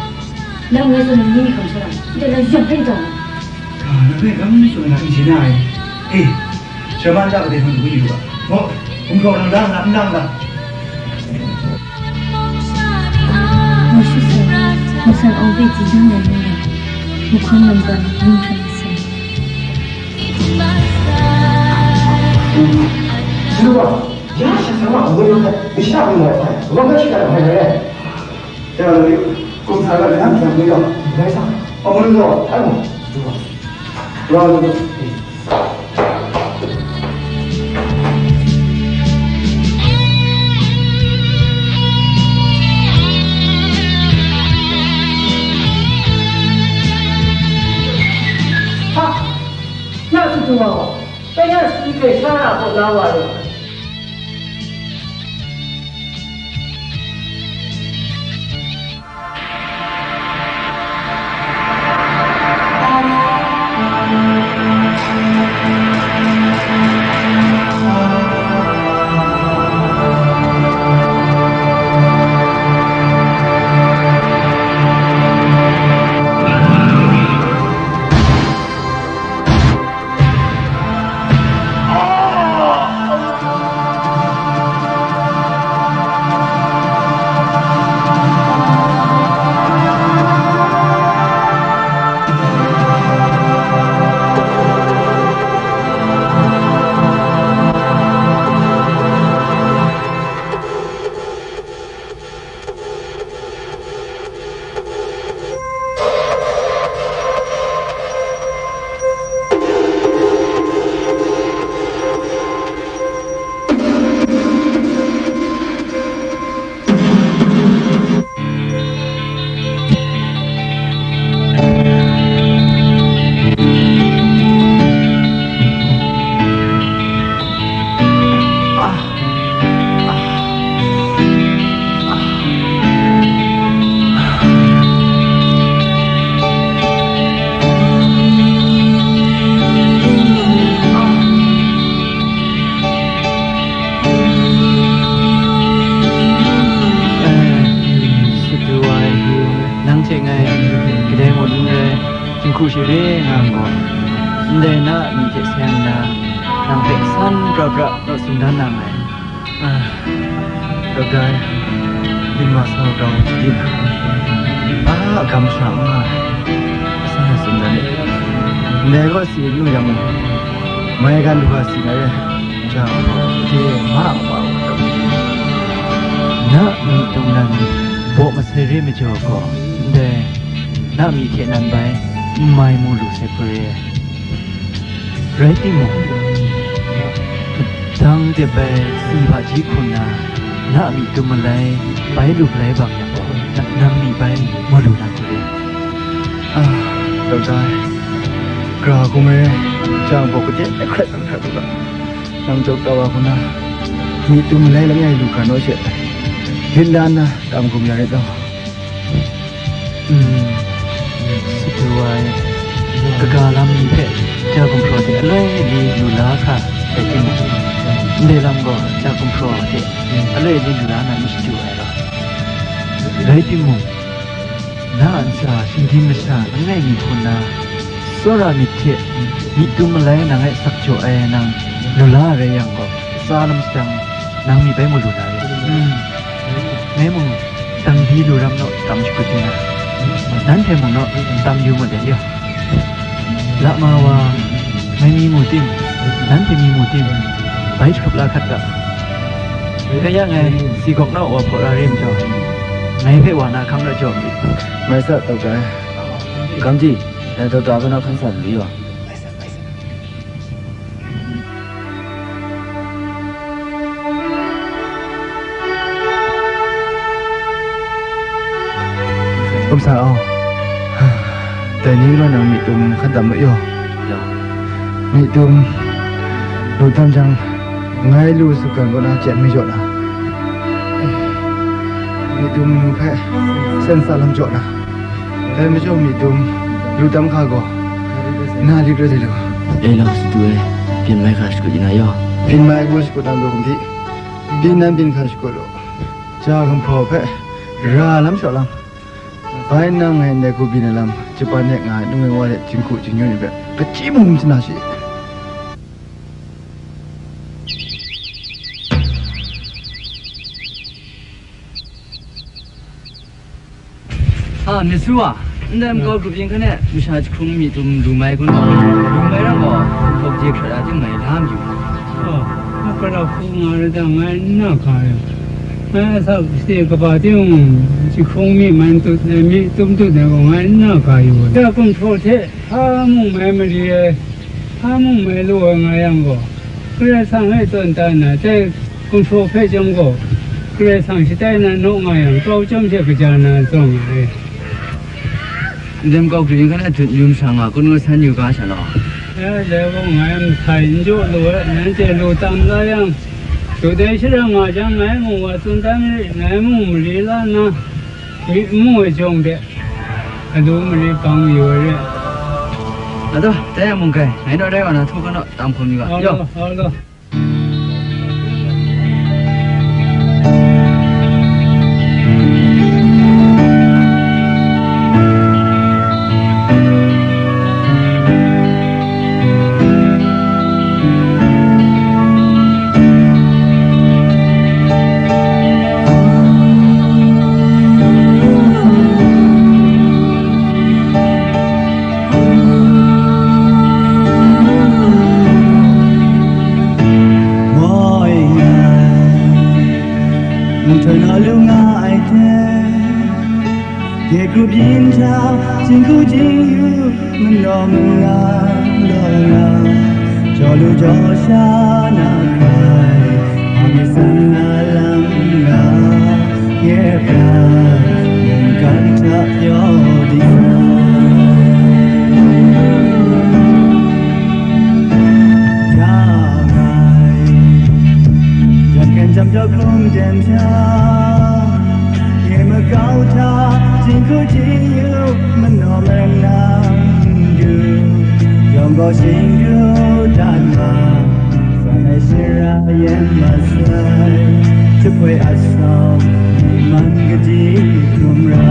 nang ngai tsun ai ni ni hkam sha na, ndai na yawng hpe n taw na. Ga, nang ngai gam tsun na n chye na ai. E, shaman da kadai hpang du yu ga. Gaw, hkum hkau nang da nga, n da nga. Ngai shu sai, nsan awng hpe ji jang rai ngu yang, mahkawng lam ga na ngu hkran masai. Shalom. Ya sha sa wa, ngu yu hpe, masha ni gaw hpai, wa hpe shada hpai rai ai. Ya, ngu yu, kum sa ga, nang hpe ngu yu, rai sa, a, ngu yu gaw, ai gaw, du wa, wa, ngu yu, eh. Ha! Ya su du wa gaw, kaya si hpe sha na kaw la wa lu ai. Nang hte ngai kadai mung n rai, jinghku shi re nga gaw, ndai na Hte seng nna, nang hpe san pra pra naw tsun dan nang ai. Ah, Dawda e, yin wa sa grau hti na, a gam shara n nga ai, asan a tsun dan e. Ndai gaw si n lu yang mung, maigan du ga si na re, ja, hte ma a kaba wa taw. Na myi tum nan baw masai re majaw gaw, ndai na myi hte nan bai n mai mu lu sai hpe re ai. Rai timung, dang de bai si hpaji hku nna, na a myi tum malai bai lu malai bang yang gaw, na, nang myi bai mu lu na hku re. Ah, Dawda e, gra hkum ai, jang baw kade ai hkrat ai hkrat u ga, nang jaw kau wa hku na, myi tum malai langai lu hkra naw she, lit la nna tam hkum ya rit law. Mm, sadu ai, kaga lam ni hpe ja gumhpraw hte aloi li lu la hkra rai timung, ndai lam gaw ja gumhpraw hte aloi li lu la na n shadu ai law. Rai timung, na a ntsa shinggyim masha langai mi hku nna, tsawra myit hte myi tum malai nang e sak jaw ai nang lu la rai yang gaw, tsa lam sadang nang myi bai mu lu na re. Mm. Ngai mung dang di lu ram naw tam shakut yu na, nanhte mung naw tam yu ngut ai yaw. Lama wa, ngai mi mu tim, nanhte mi mu tim, bai jahkrup la hkat ga. Rai yang ngai si gawk naw wa hpaw ra re majaw, ngai hpe wa na hkam la jaw myit. Mai sa, Dawda e. Gamji, dai Dawda hpe naw hkan sa lu yaw. Gumsa aw, dai ni gaw nang myi tum hkan tam mu yaw. Myi tum lu tam jang, ngai lu su kan kaw na chyen majaw na, myi tum nu hpe sen sa lam jaw na, dai majaw myi tum lu tam hka gaw, na lit rai lu. E lang sadu e, byin mai hkra shakut yu na yaw. Byin mai hkra shakut na lu hkum di, byin nan byin hkra shakut lu. Ja gumhpraw hpe ra lam shaw lam, bai nang ngai ndai hku byin ai lam, Japan de nga ai nung ai wa de jinghku jingyu ni hpe, pachyi mung hkum chana shi. A, myit su wa, ndai makau grup yin hkan e masha jahkrung myi tum lu mai kun gaw, lu mai ram gaw, hkawk je hkrat a tim ngai la mayu. A, a, kara hku nga rai ta, ngai n na ga ai. Ngai a sa kase kaba ting jahkrung myi man tut ai, myi tum tut ai gaw, ngai n na ga yu ai. Ya gumhpraw hte hpa mung mai mari ai, hpa mung mai lu ai nga yang gaw, Karai Kasang e tawn dan na, dai gumhpraw hpe chyawm gaw, Karai Kasang shatai na naw nga yang, kau chyawm hte kaja na tawn nga ai. Ndai makau grup yin hkan e dut yu masha nga, kun ngut san yu ga sha law. E, dai gaw ngai masai n jaw lu ai, nanhte lu tam la yang, dut ai shara nga jang, ngai mung wa tsun dan marit, ngai mung mari la nna, myi n mu ai jawng de, adu mari bang mayu ai re. Adaw, dai yang mung kai, ngai naw rai wa na, htu hkan naw, tam hkum yu ga. Alo, yaw. Alo. Moi ngai, nhtoi naw lu nga ai hte, Ye grup yin hta, jinghku jingyu, manaw manang law nga, jaw lu jaw sha na rai, hpa mi san na lam nga, nye pran, mungkan hta pyaw di sa. Ya ngai, yan hkyen jam jaw hkrum ten hta, Nye makau hta, jinghku jingyu, manaw manang du, yawng gaw shingyu dat ma, san ai shara yen masai, jahpoi asawng, myi man gadi hkrum ra.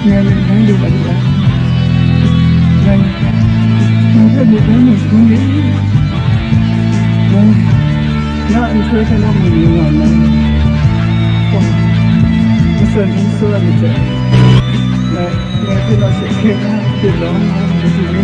Ngai myit hkrai lu ai yu ai. Ngai, ngai hpe myit hkrai mu shangun ni? Ngai, na nhtoi hpe na mu yu nga nngai. Oh, matsan hpung tsawra myit dai. Ngai, ngai hpe na she hkye hkra byin law, madu ni.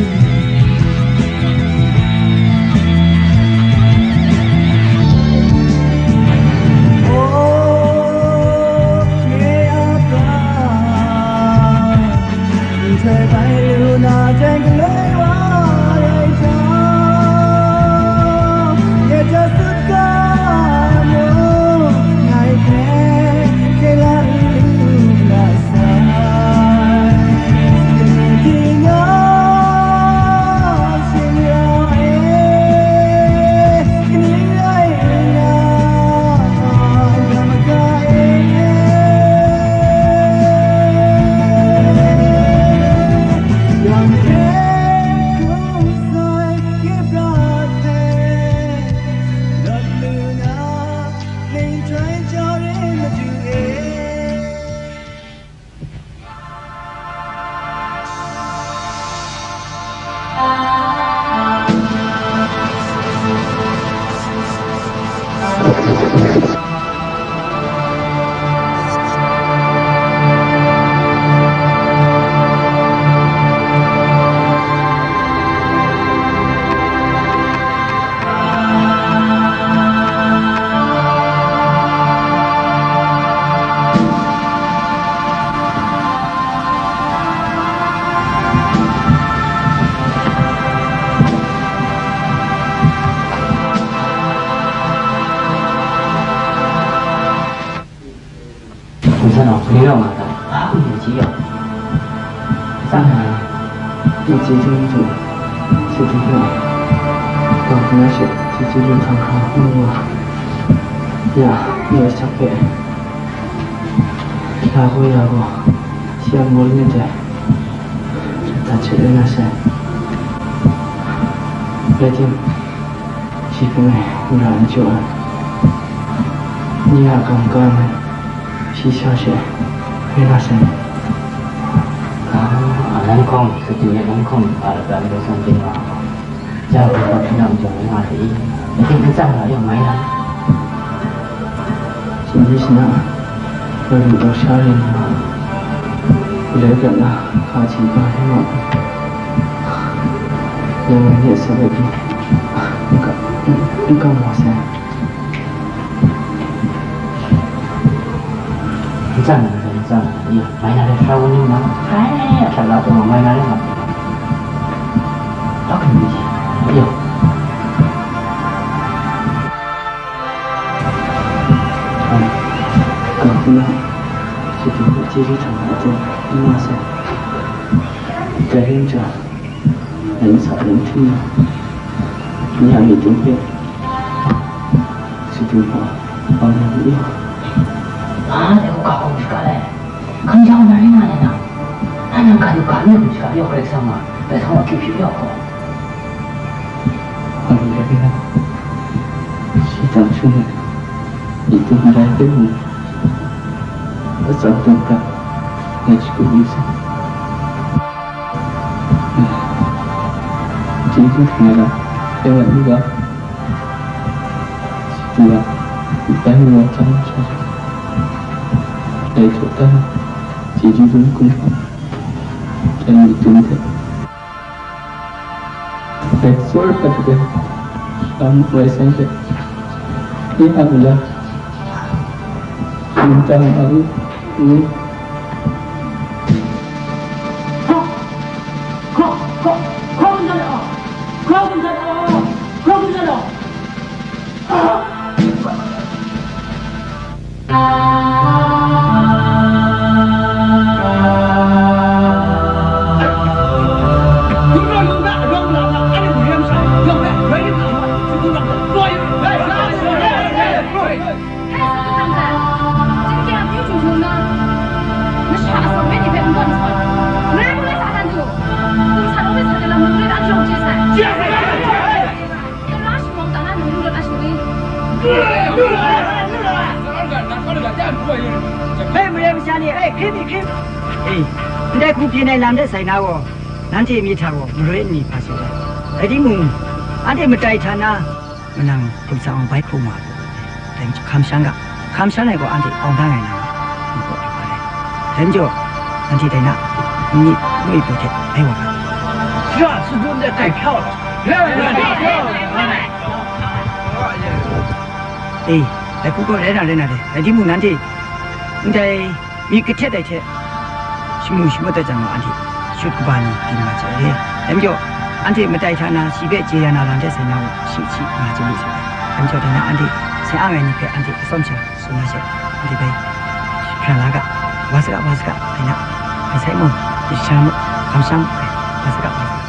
Hpung san gaw, ni rawng nga ta, hpa hkum ni chyi yaw. Tsang nga, ni chye chye ni chye, chye chye hpe, gaw hpung na she, chye chye lu hkang hkra hpung wa, ya, ni wa shak hpe, ya gaw, ya gaw, shi a maw ni myit dai, rat dat she rai na sai. Rai tim, shi hpe ngai n ra n jaw ai. Ni a kam ka ai, shi sha she rai na sai. Ah, nan hkawng, sutding e nan hkawng, a, latdan gaw san chye nga, ja hkawng hpang hpyi na n jaw rai nga hte i? Ating n tsang na yawng mai na? Shinji shana, Ngai lu taw sha rin nga, galoi gat na, hka hti ga rai nga, nang ngai ni a sa de pyi, n kam, n kam wa sai. N tsang na rai, n tsang na rai, mai na rai, hkra wun ning na, hkrai, a hkrat la taw, mai na rai nga, hpa hkum ni chye, yo. Ai, ka hku na, shi hte hpe chyeju hta na aten n nga sai. Dai rai nna, ngai n sa n htim na, nye a myi ting hpe, shi ting hpa bang na ni? Hpa de u ga hkawm shaga lai, hkan jau na rai nga ai na, na nang ga lu ga mi hkum shaga yawk Karai Kasang a, bai sa wa kyu hpyi yawk gaw. Hpa rai rai na, shi dang hkrum ai, myi ting ndai hpe mung, atsam hten hkra ngai shagu yu sai. Chyeju hte ngai lam hpe mat n ga, shi ting a, bai mu wa hkam sha sha, dai htaw dan, chyeju dum hkum hkam, dan myi ting hte. Dai tsawra hkra hte, sham wai sai hte, nye a mala, ningtang a u, ngu. Ndai hku byin ai lam de sai na gaw, nanhte myit hta gaw maroi n ni hpa tsun ai. Rai timung, anhte matai hta na, manang hkum sa awng bai hkrum wa ai, dai majaw hkam shang ga, hkam shang ai gaw anhte awng dan ai na, n kaw ai hpa rai. Dai majaw, anhte dai na, n myit n myit pru hte bai wa ga. 是啊，是不是在改票了？ E, dai hku gaw rai na rai na de, rai timung nanhte, ndai myit kahtet ai hte, shamu shamat dat jang gaw, anhte shut kaba ni byin nga ai. Dai majaw, anhte matai hta na shi hpe chye ya na lam hte sai na gaw, shi hti nga chye lu sai. Dai majaw, dai na anhte sai ang ai ni hpe anhte atsawm sha tsun na she, anhte bai hpra la ga, wa saga, wa saga, dai na, dai sai mung, dai sha mung, hkam shang mung, wa saga, wa saga.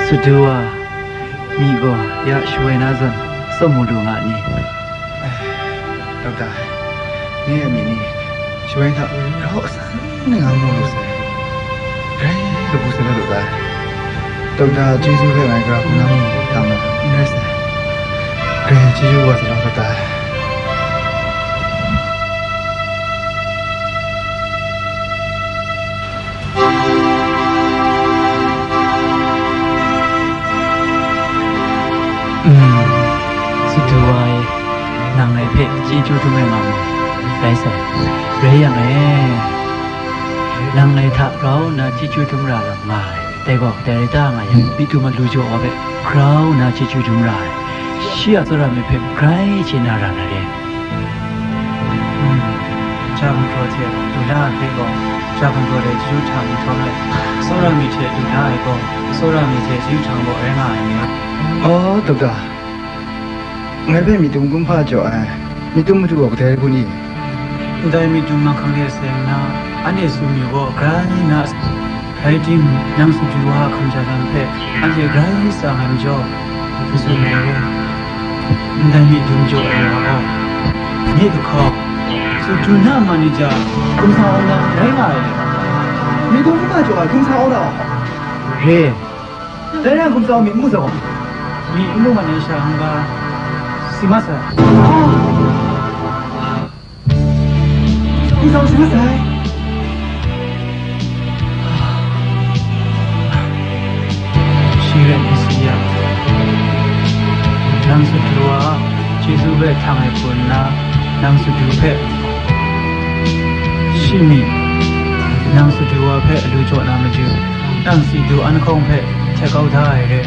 Sadu wa, myi gaw ya shawoi na zawn, tsawm mu lu nga ni? Dokta, nye a myi ni shawoi hta rau asan nga mu lu sai. Grai kabu sai na lu sai. Dokta chyeju hpe ngai gara hkungga mu hta mu n rai sai. Grai chyeju wa sa law, dokta. Mm, Sadu wa e, nang ngai hpe chyeju dum ai nga mu? Rai sai, rai yang e, nang ngai hta grau nna chyeju dum ra lam nga ai. Dai gaw kadai rai ta nga yang, myit dum a lu jaw wa hpe grau nna chyeju dum ra ai. Shi a tsawra myit hpe grai chye na ra na re. Mm, ja gumhpraw hte lu na ai hpe gaw, ja gumhpraw dai chyeju htang nhtawm let, tsawra myit hte lu na ai gaw, tsawra myit hte chyeju htang gaw rai nga ai ni. Aw, dokta, ngai hpe myit dum kumhpa jaw ai, myit dum madu gaw kadai rai kun i? Ndai myit dum manghkang de seng nna, anhte tsun yu gaw, grai nna, rai timung, nang Sadu wa a hkam ja lam hpe anhte grai tsang ai majaw, n tsun ai re. Ndai myit dum jaw ai wa gaw, nye kahkawng, Sadu na a manager, Hkum Sa Aung na rai nga ai. Myit dum kumhpa jaw ai Hkum Sa Aung na? Re. Dai rai Hkum Sa Aung myit n mu sai gaw? Myit n mu mat ai sha n ga, si mat sai. Hkum Sa Aung si mat sai. Shi rai n si yang, nang Sadu wa a chyeju hpe htang ai hku nna, nang Sadu hpe, shi myi, nang Sadu wa hpe lu jaw na matu, nang Sadu an hkawng hpe hte kau da ai re.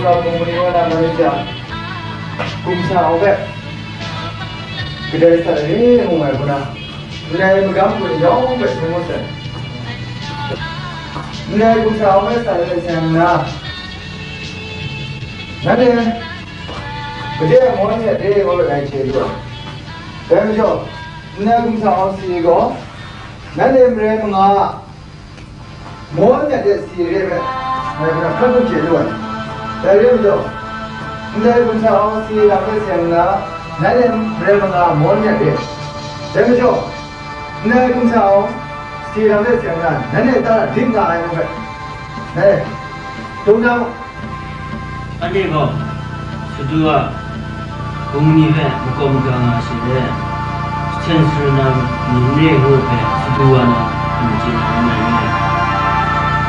Bungmani wa na manager, Gumsa Aung hpe kadai sa re ngu ai hku na, ndai magam hku yawng hpe hkrum ngut sai. Ndai Gumsa Aung hpe sa re sai nna, nanhte, gade a mawn ya de, ngu ai chye lu ai. Dai majaw, ndai Gumsa Aung si gaw, nanhte marai manga a, mawn myat de si re ai hpe, ngai hpe hkan hkrum chye lu ai. Dai re ai majaw, ndai Gumsa Aung si lam de seng nna, nanhte marai manga mawn myat de. Dai majaw, ndai Gumsa Aung si lam de seng nna, nanhte ta dik nga ai ngu hpe, ngai, dum na mu. Anhte gaw, Sadu a, Bungmani hpe makawm ga nga she let, Chen Sara na ni n re ngu hpe Sadu wa na, n chye na n rai nme.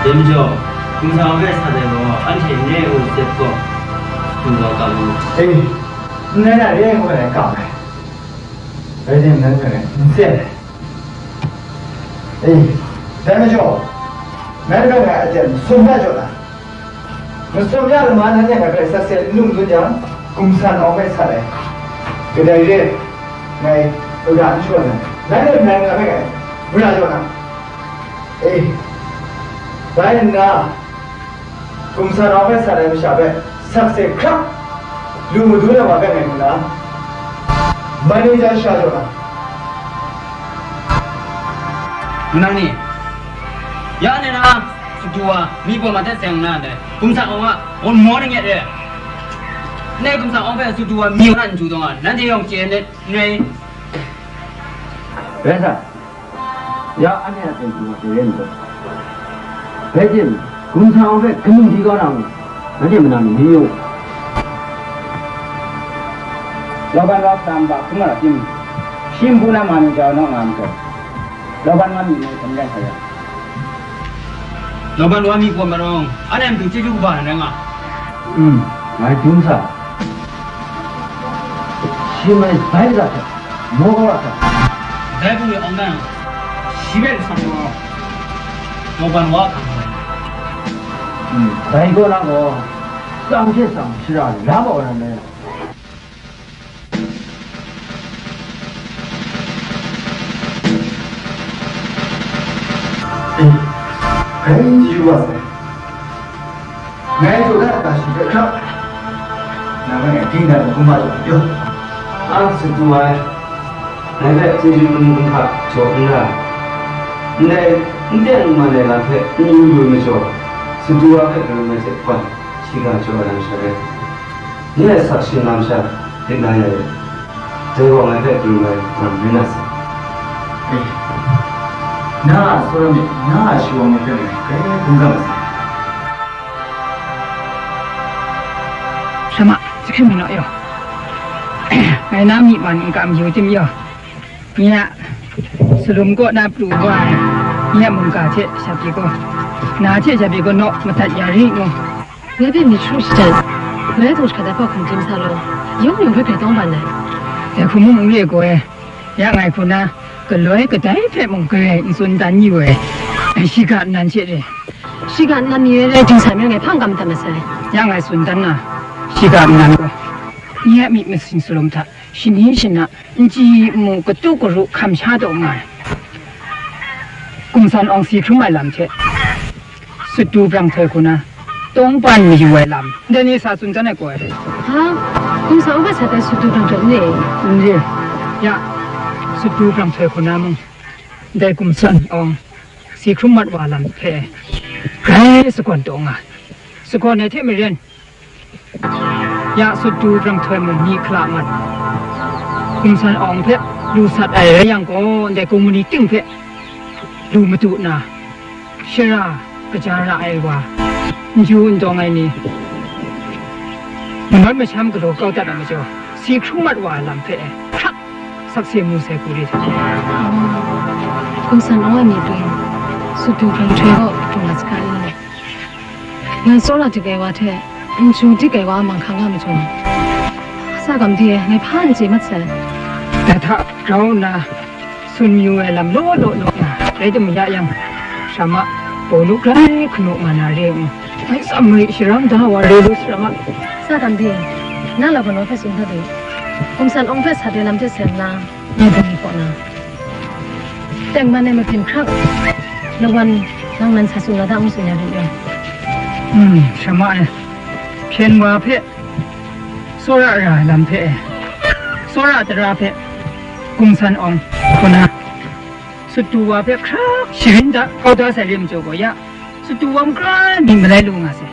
Dai majaw, Gumsa hpe sat ai gaw, anhte n re ngu tsep gaw, Sadu wa ga mu. Ei, n rai na re ngu ai ga ai. Rai tim, nan hpe n tsep ai. Ei, dai majaw, ngai hpe ngai aten sum na jaw na, masum ya lama nanhte ngai hpe sakse n lung dun yang, Gumsa Aung hpe sat ai. Kadai re, ngai, uda n shaw na, nanhte ngai ngai hpe ngai, mara jaw na. Ei, bai nna, Gumsa Aung hpe sat ai masha hpe sakse hkrap lu madu na wa hpe ngai mu na, manager sha jaw na. Nang ni, ya ne na, Sadu wa, mi bawm a hte seng na ndai, Gumsa Aung a, won mo ni nyet re. Ne Gumsa Aung hpe Sadu wa, mi wan n ju dawng a, nanhte yawng chye ne, n rai. Rai sa. Ya anhte a hten hkrum wa de re n dawng. Rai tim, Gumsa Aung hpe kanu di kau na mu, nanhte mada ni yu. Laban wa hpa nba hkrum nga ra tim, shi npu na ma ni jau naw nga majaw, Laban wa myi ngai hkrum rai sa ya. Laban wa myi hkawm marawng, anhte a matu chyeju kaba na rai nga. Mm, ngai dum sa. Shi mai bai la hte, maw kaw la hte. Dai hpung de awng dan, shi hpe lasam gaw, Laban wa hkang ai. Mm, dai kaw na gaw, tsam hte tsam shara la maw na me? Ei, grai chyeju wa sai. Ngai jaw dat ai ga shi hpe hkrap, nang ngai ging dat ai kumba jaw yu. A, Sadu wa e, ngai hpe chyeju mungdan hta jaw n ra. Ndai n teng n man ai lam hpe n yu lu ai majaw, Sadu wa hpe karum ai hte hpawn, shiga jaw ai lam sha rai. Nye a sakse lam sha dik la ya yu. Dai gaw ngai hpe pru ai lam rai na sa. Ei, na a tsawra myit, na a shawa myit hpe ngai grai hkungga ma sai. Shama, jahkring mi naw yaw. Ngai na myi man n kam yu tim yaw. Nye a salum kaw na pru wa ai, nye a mungga hte sha pyi gaw, na hte sha pyi gaw naw madat ya ri ngu. Ngai hpe myit sharu shadan, ngai htung jahkrat ai hpa hkum tim sa law, yawng yawng hpe grai tawng ban ai. Dai hku mung n re ai gaw e, ya ngai hku na, galoi kadai hpe mung garai n tsun dan yu ai, shiga nnan hte re. Shiga nnan mi rai rai, ding sai mi rai ngai hpa n kam madat masai. Ya ngai tsun dan na, shiga nnan gaw, nye a myit masin salum hta, shani shana, n chyi n mu, katu karu hkam sha taw nga ai. Gumsan awng si hkrum ai lam hte, Satu brang htoi hku na, tawng pan mayu ai lam, ndai ni sa tsun dan ai gaw ai. Ha? Gumsan awng hpe sat ai Satu brang htoi n re? N re. Ya, Satu brang htoi hku na mung, ndai Gumsan awng si hkrum mat wa lam hpe, grai sagawn taw nga ai. Sagawn ai hte maren, ya Satu brang htoi mung ni hkala mat, Gumsan awng hpe lu sat ai rai yang gaw, ndai Gumani ting hpe lu madu na, shara kaja ra ai wa, n ju n dawng ai ni, manawn masham galaw kau dat ai majaw, si hkrum mat wa ai lam hpe hkrak sakse mu sai hku re hte. Gumsan awng ai myit dum, Satu brang htoi gaw pru nga saga n? Ngai tsawra dik ai wa hte, n ju dik ai wa a manghkang nga majaw, sa gam di e, ngai hpa n chye mat sai. Dai hta grau nna, tsun mayu ai lam law law naw nga, rai timung ya yang, shama, bawnu grai hkanu ma na re ngu, Ngai tsam re sharam da wa re lu saram a. Sa dam de, na la galaw hpe tsun dat de. Hkum san awng hpe sat ai lam hte seng nna, ngai bungli hpaw na. Tengman ai mabyin hkrak, lawan nang nan sa tsun la da, ngu tsun ya rit yang. Hmm, shama e, hpyen wa hpe tsawra ra ai lam hpe e, tsawra tara hpe hkum san awng, kaw na, sut du wa hpe hkrak sharin da, kau da sai re majaw gaw ya, sut du wa makrai mi malai lu nga sai.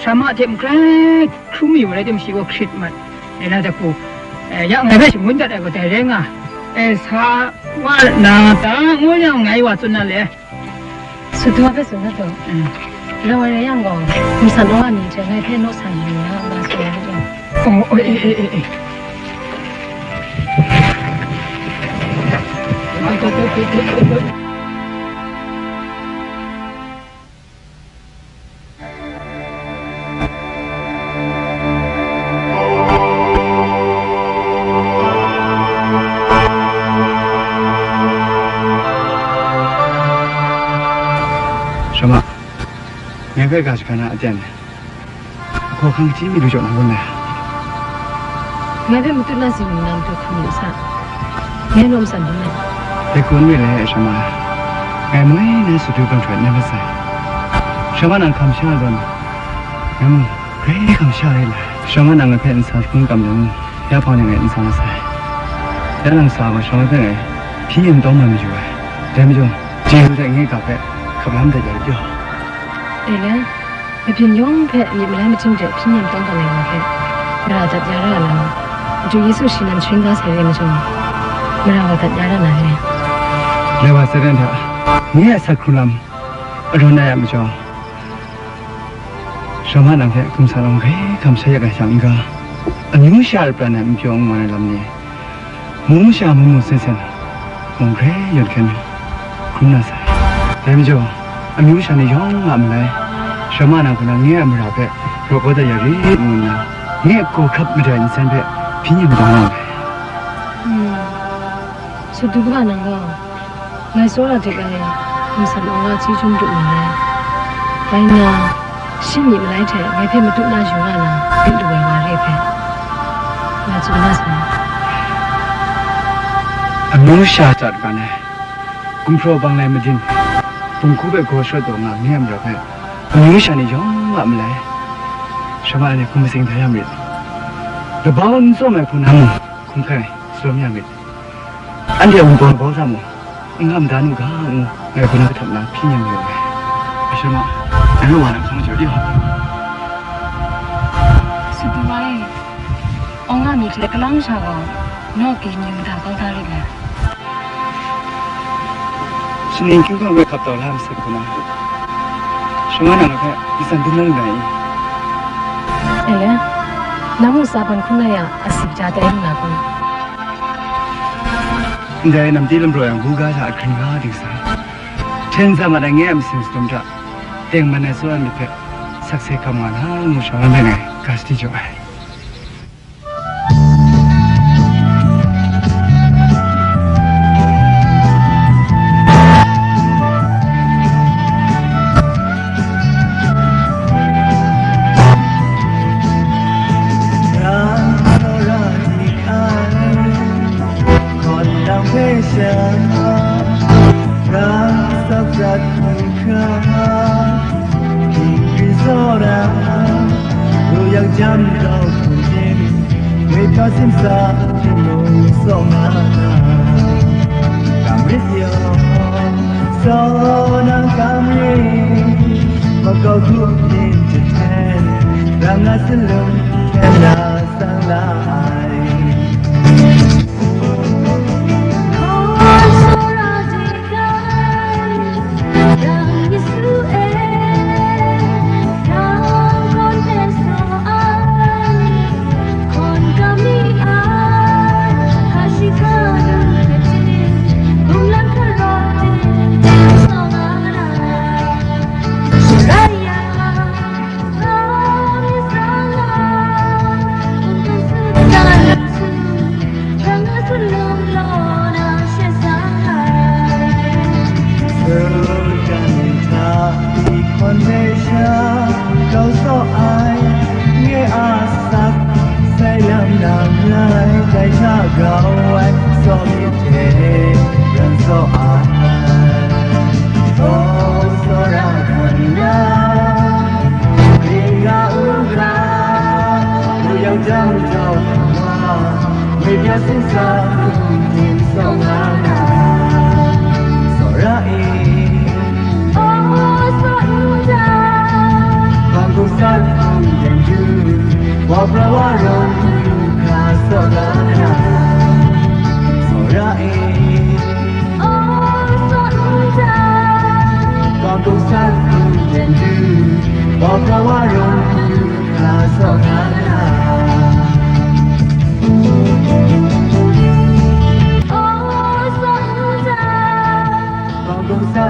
Shama hte makrai hkrum mi wa rai tim, shi gaw hkrit mat, e na jahku, e, ya ngai hpe shangun dat ai gaw dai rai nga, e, sa wa na ta, ngu yang ngai wa tsun na le. Sut du wa hpe tsun dat taw. Mm. Rau ai rai yang gaw, hkum san awng a mi hte ngai hpe naw sa yu na, nga tsun ai gaw. Oh, oh, eh, eh, eh, eh. Shama, ngai hpe ga shaga na aten ai. Ahkaw hkang hti mi lu jaw na gun ai. Ngai hpe matut na si mi na matu hkum yu sa. Ngai naw matsan dum ai. Dai kun mi le, Shama. Ngai moi na sut du kang hkrat nem masai. Shama nang hkam sha zawn, ngai mung grai hkam sha rai la. Shama nang ngai hpe nsa hkun kam jang, ya hpang ni ngai nsa masai. Ya nang sa gaw Shama hpe ngai hpyi yin tawng man mayu ai. Dai majaw, chyeju hte ngai ga hpe hkap lam dat ya yu. E le. Mabyin yawng hpe myit malai majing hte hpyi nem tawng dat ai wa hpe, mara dat ya ra ai lam, Madu Yesu shi nan sharin da sai re ai majaw, mara wa dat ya ra na re. Dai wa sadan hta, nye a sat hkrung lam arawn ai a majaw, Shama nang hte hkum sa lam grai hkam sha yak ai shang n ga, amyu sha a pran ai n pyaw n wan ai lam ni, mung masha mu mu sen sen, mung hkrai yawt hkyen hkrum na sai. Dai majaw, amyu masha ni yawng a malai, Shama nang hku na nye a mara hpe raw kau dat ya rit ngu nna, nye a hkaw hkrap madai nsen hpe hpyi nem da na ai. Hmm. Sut du kaba nang gaw, ngai tsawra dik ai hkum san awng a chyeju n rup nngai. Rai nna, shi myit malai hte ngai hpe matut na yu nga na, myit lu ai wa re hpe, ngai tsun na sai. Amyu sha dat ga ai, gumhpraw bang lai madin, bunghku hpe gaw shawt taw nga ngu ai mara hpe, amyu sha ni yawng a malai, Shama ni hkum matsing da ya marit. Labau n tsawm ai hku na mung hkum hkai, tsun ya marit. Anhte a wunpawng labau hta mung, n gam da nu ga ngu, ngai hku na kahtawk na hpyi nem mayu ai. Shama, nang wa na hkang majaw di. Sut du wa e, awng a mi hte kalang sha gaw, naw kyu ni mada kau da rit ai. Shaning hkying hkang woi hkap tau la masat hku na, Shama nang hpe matsan dum na lu na i? E le, nang mung sa ban hkrum na ya, a sip ja tai lu na kun? Ndai namti lampraw yang, buga hta ahkring nga ding sa, hten za mat ai nge a masin sadum hta, tengman ai tsawra myit hpe sakse hkam nga na ngu shawng ai, ngai ga sadi jaw ai. Hkawt nang hpe sha, rang tsap prat hkra, htingri tsawra, lu yak jam grau hku jin, woi hpra simsa htingnu saw nga na, kam rit yaw, saw nang kam rit, makau hku byin jahten, rang nga salum hten na sang la ai. Bawk na wa rawng hku hkra saw na na. Bawng gumsa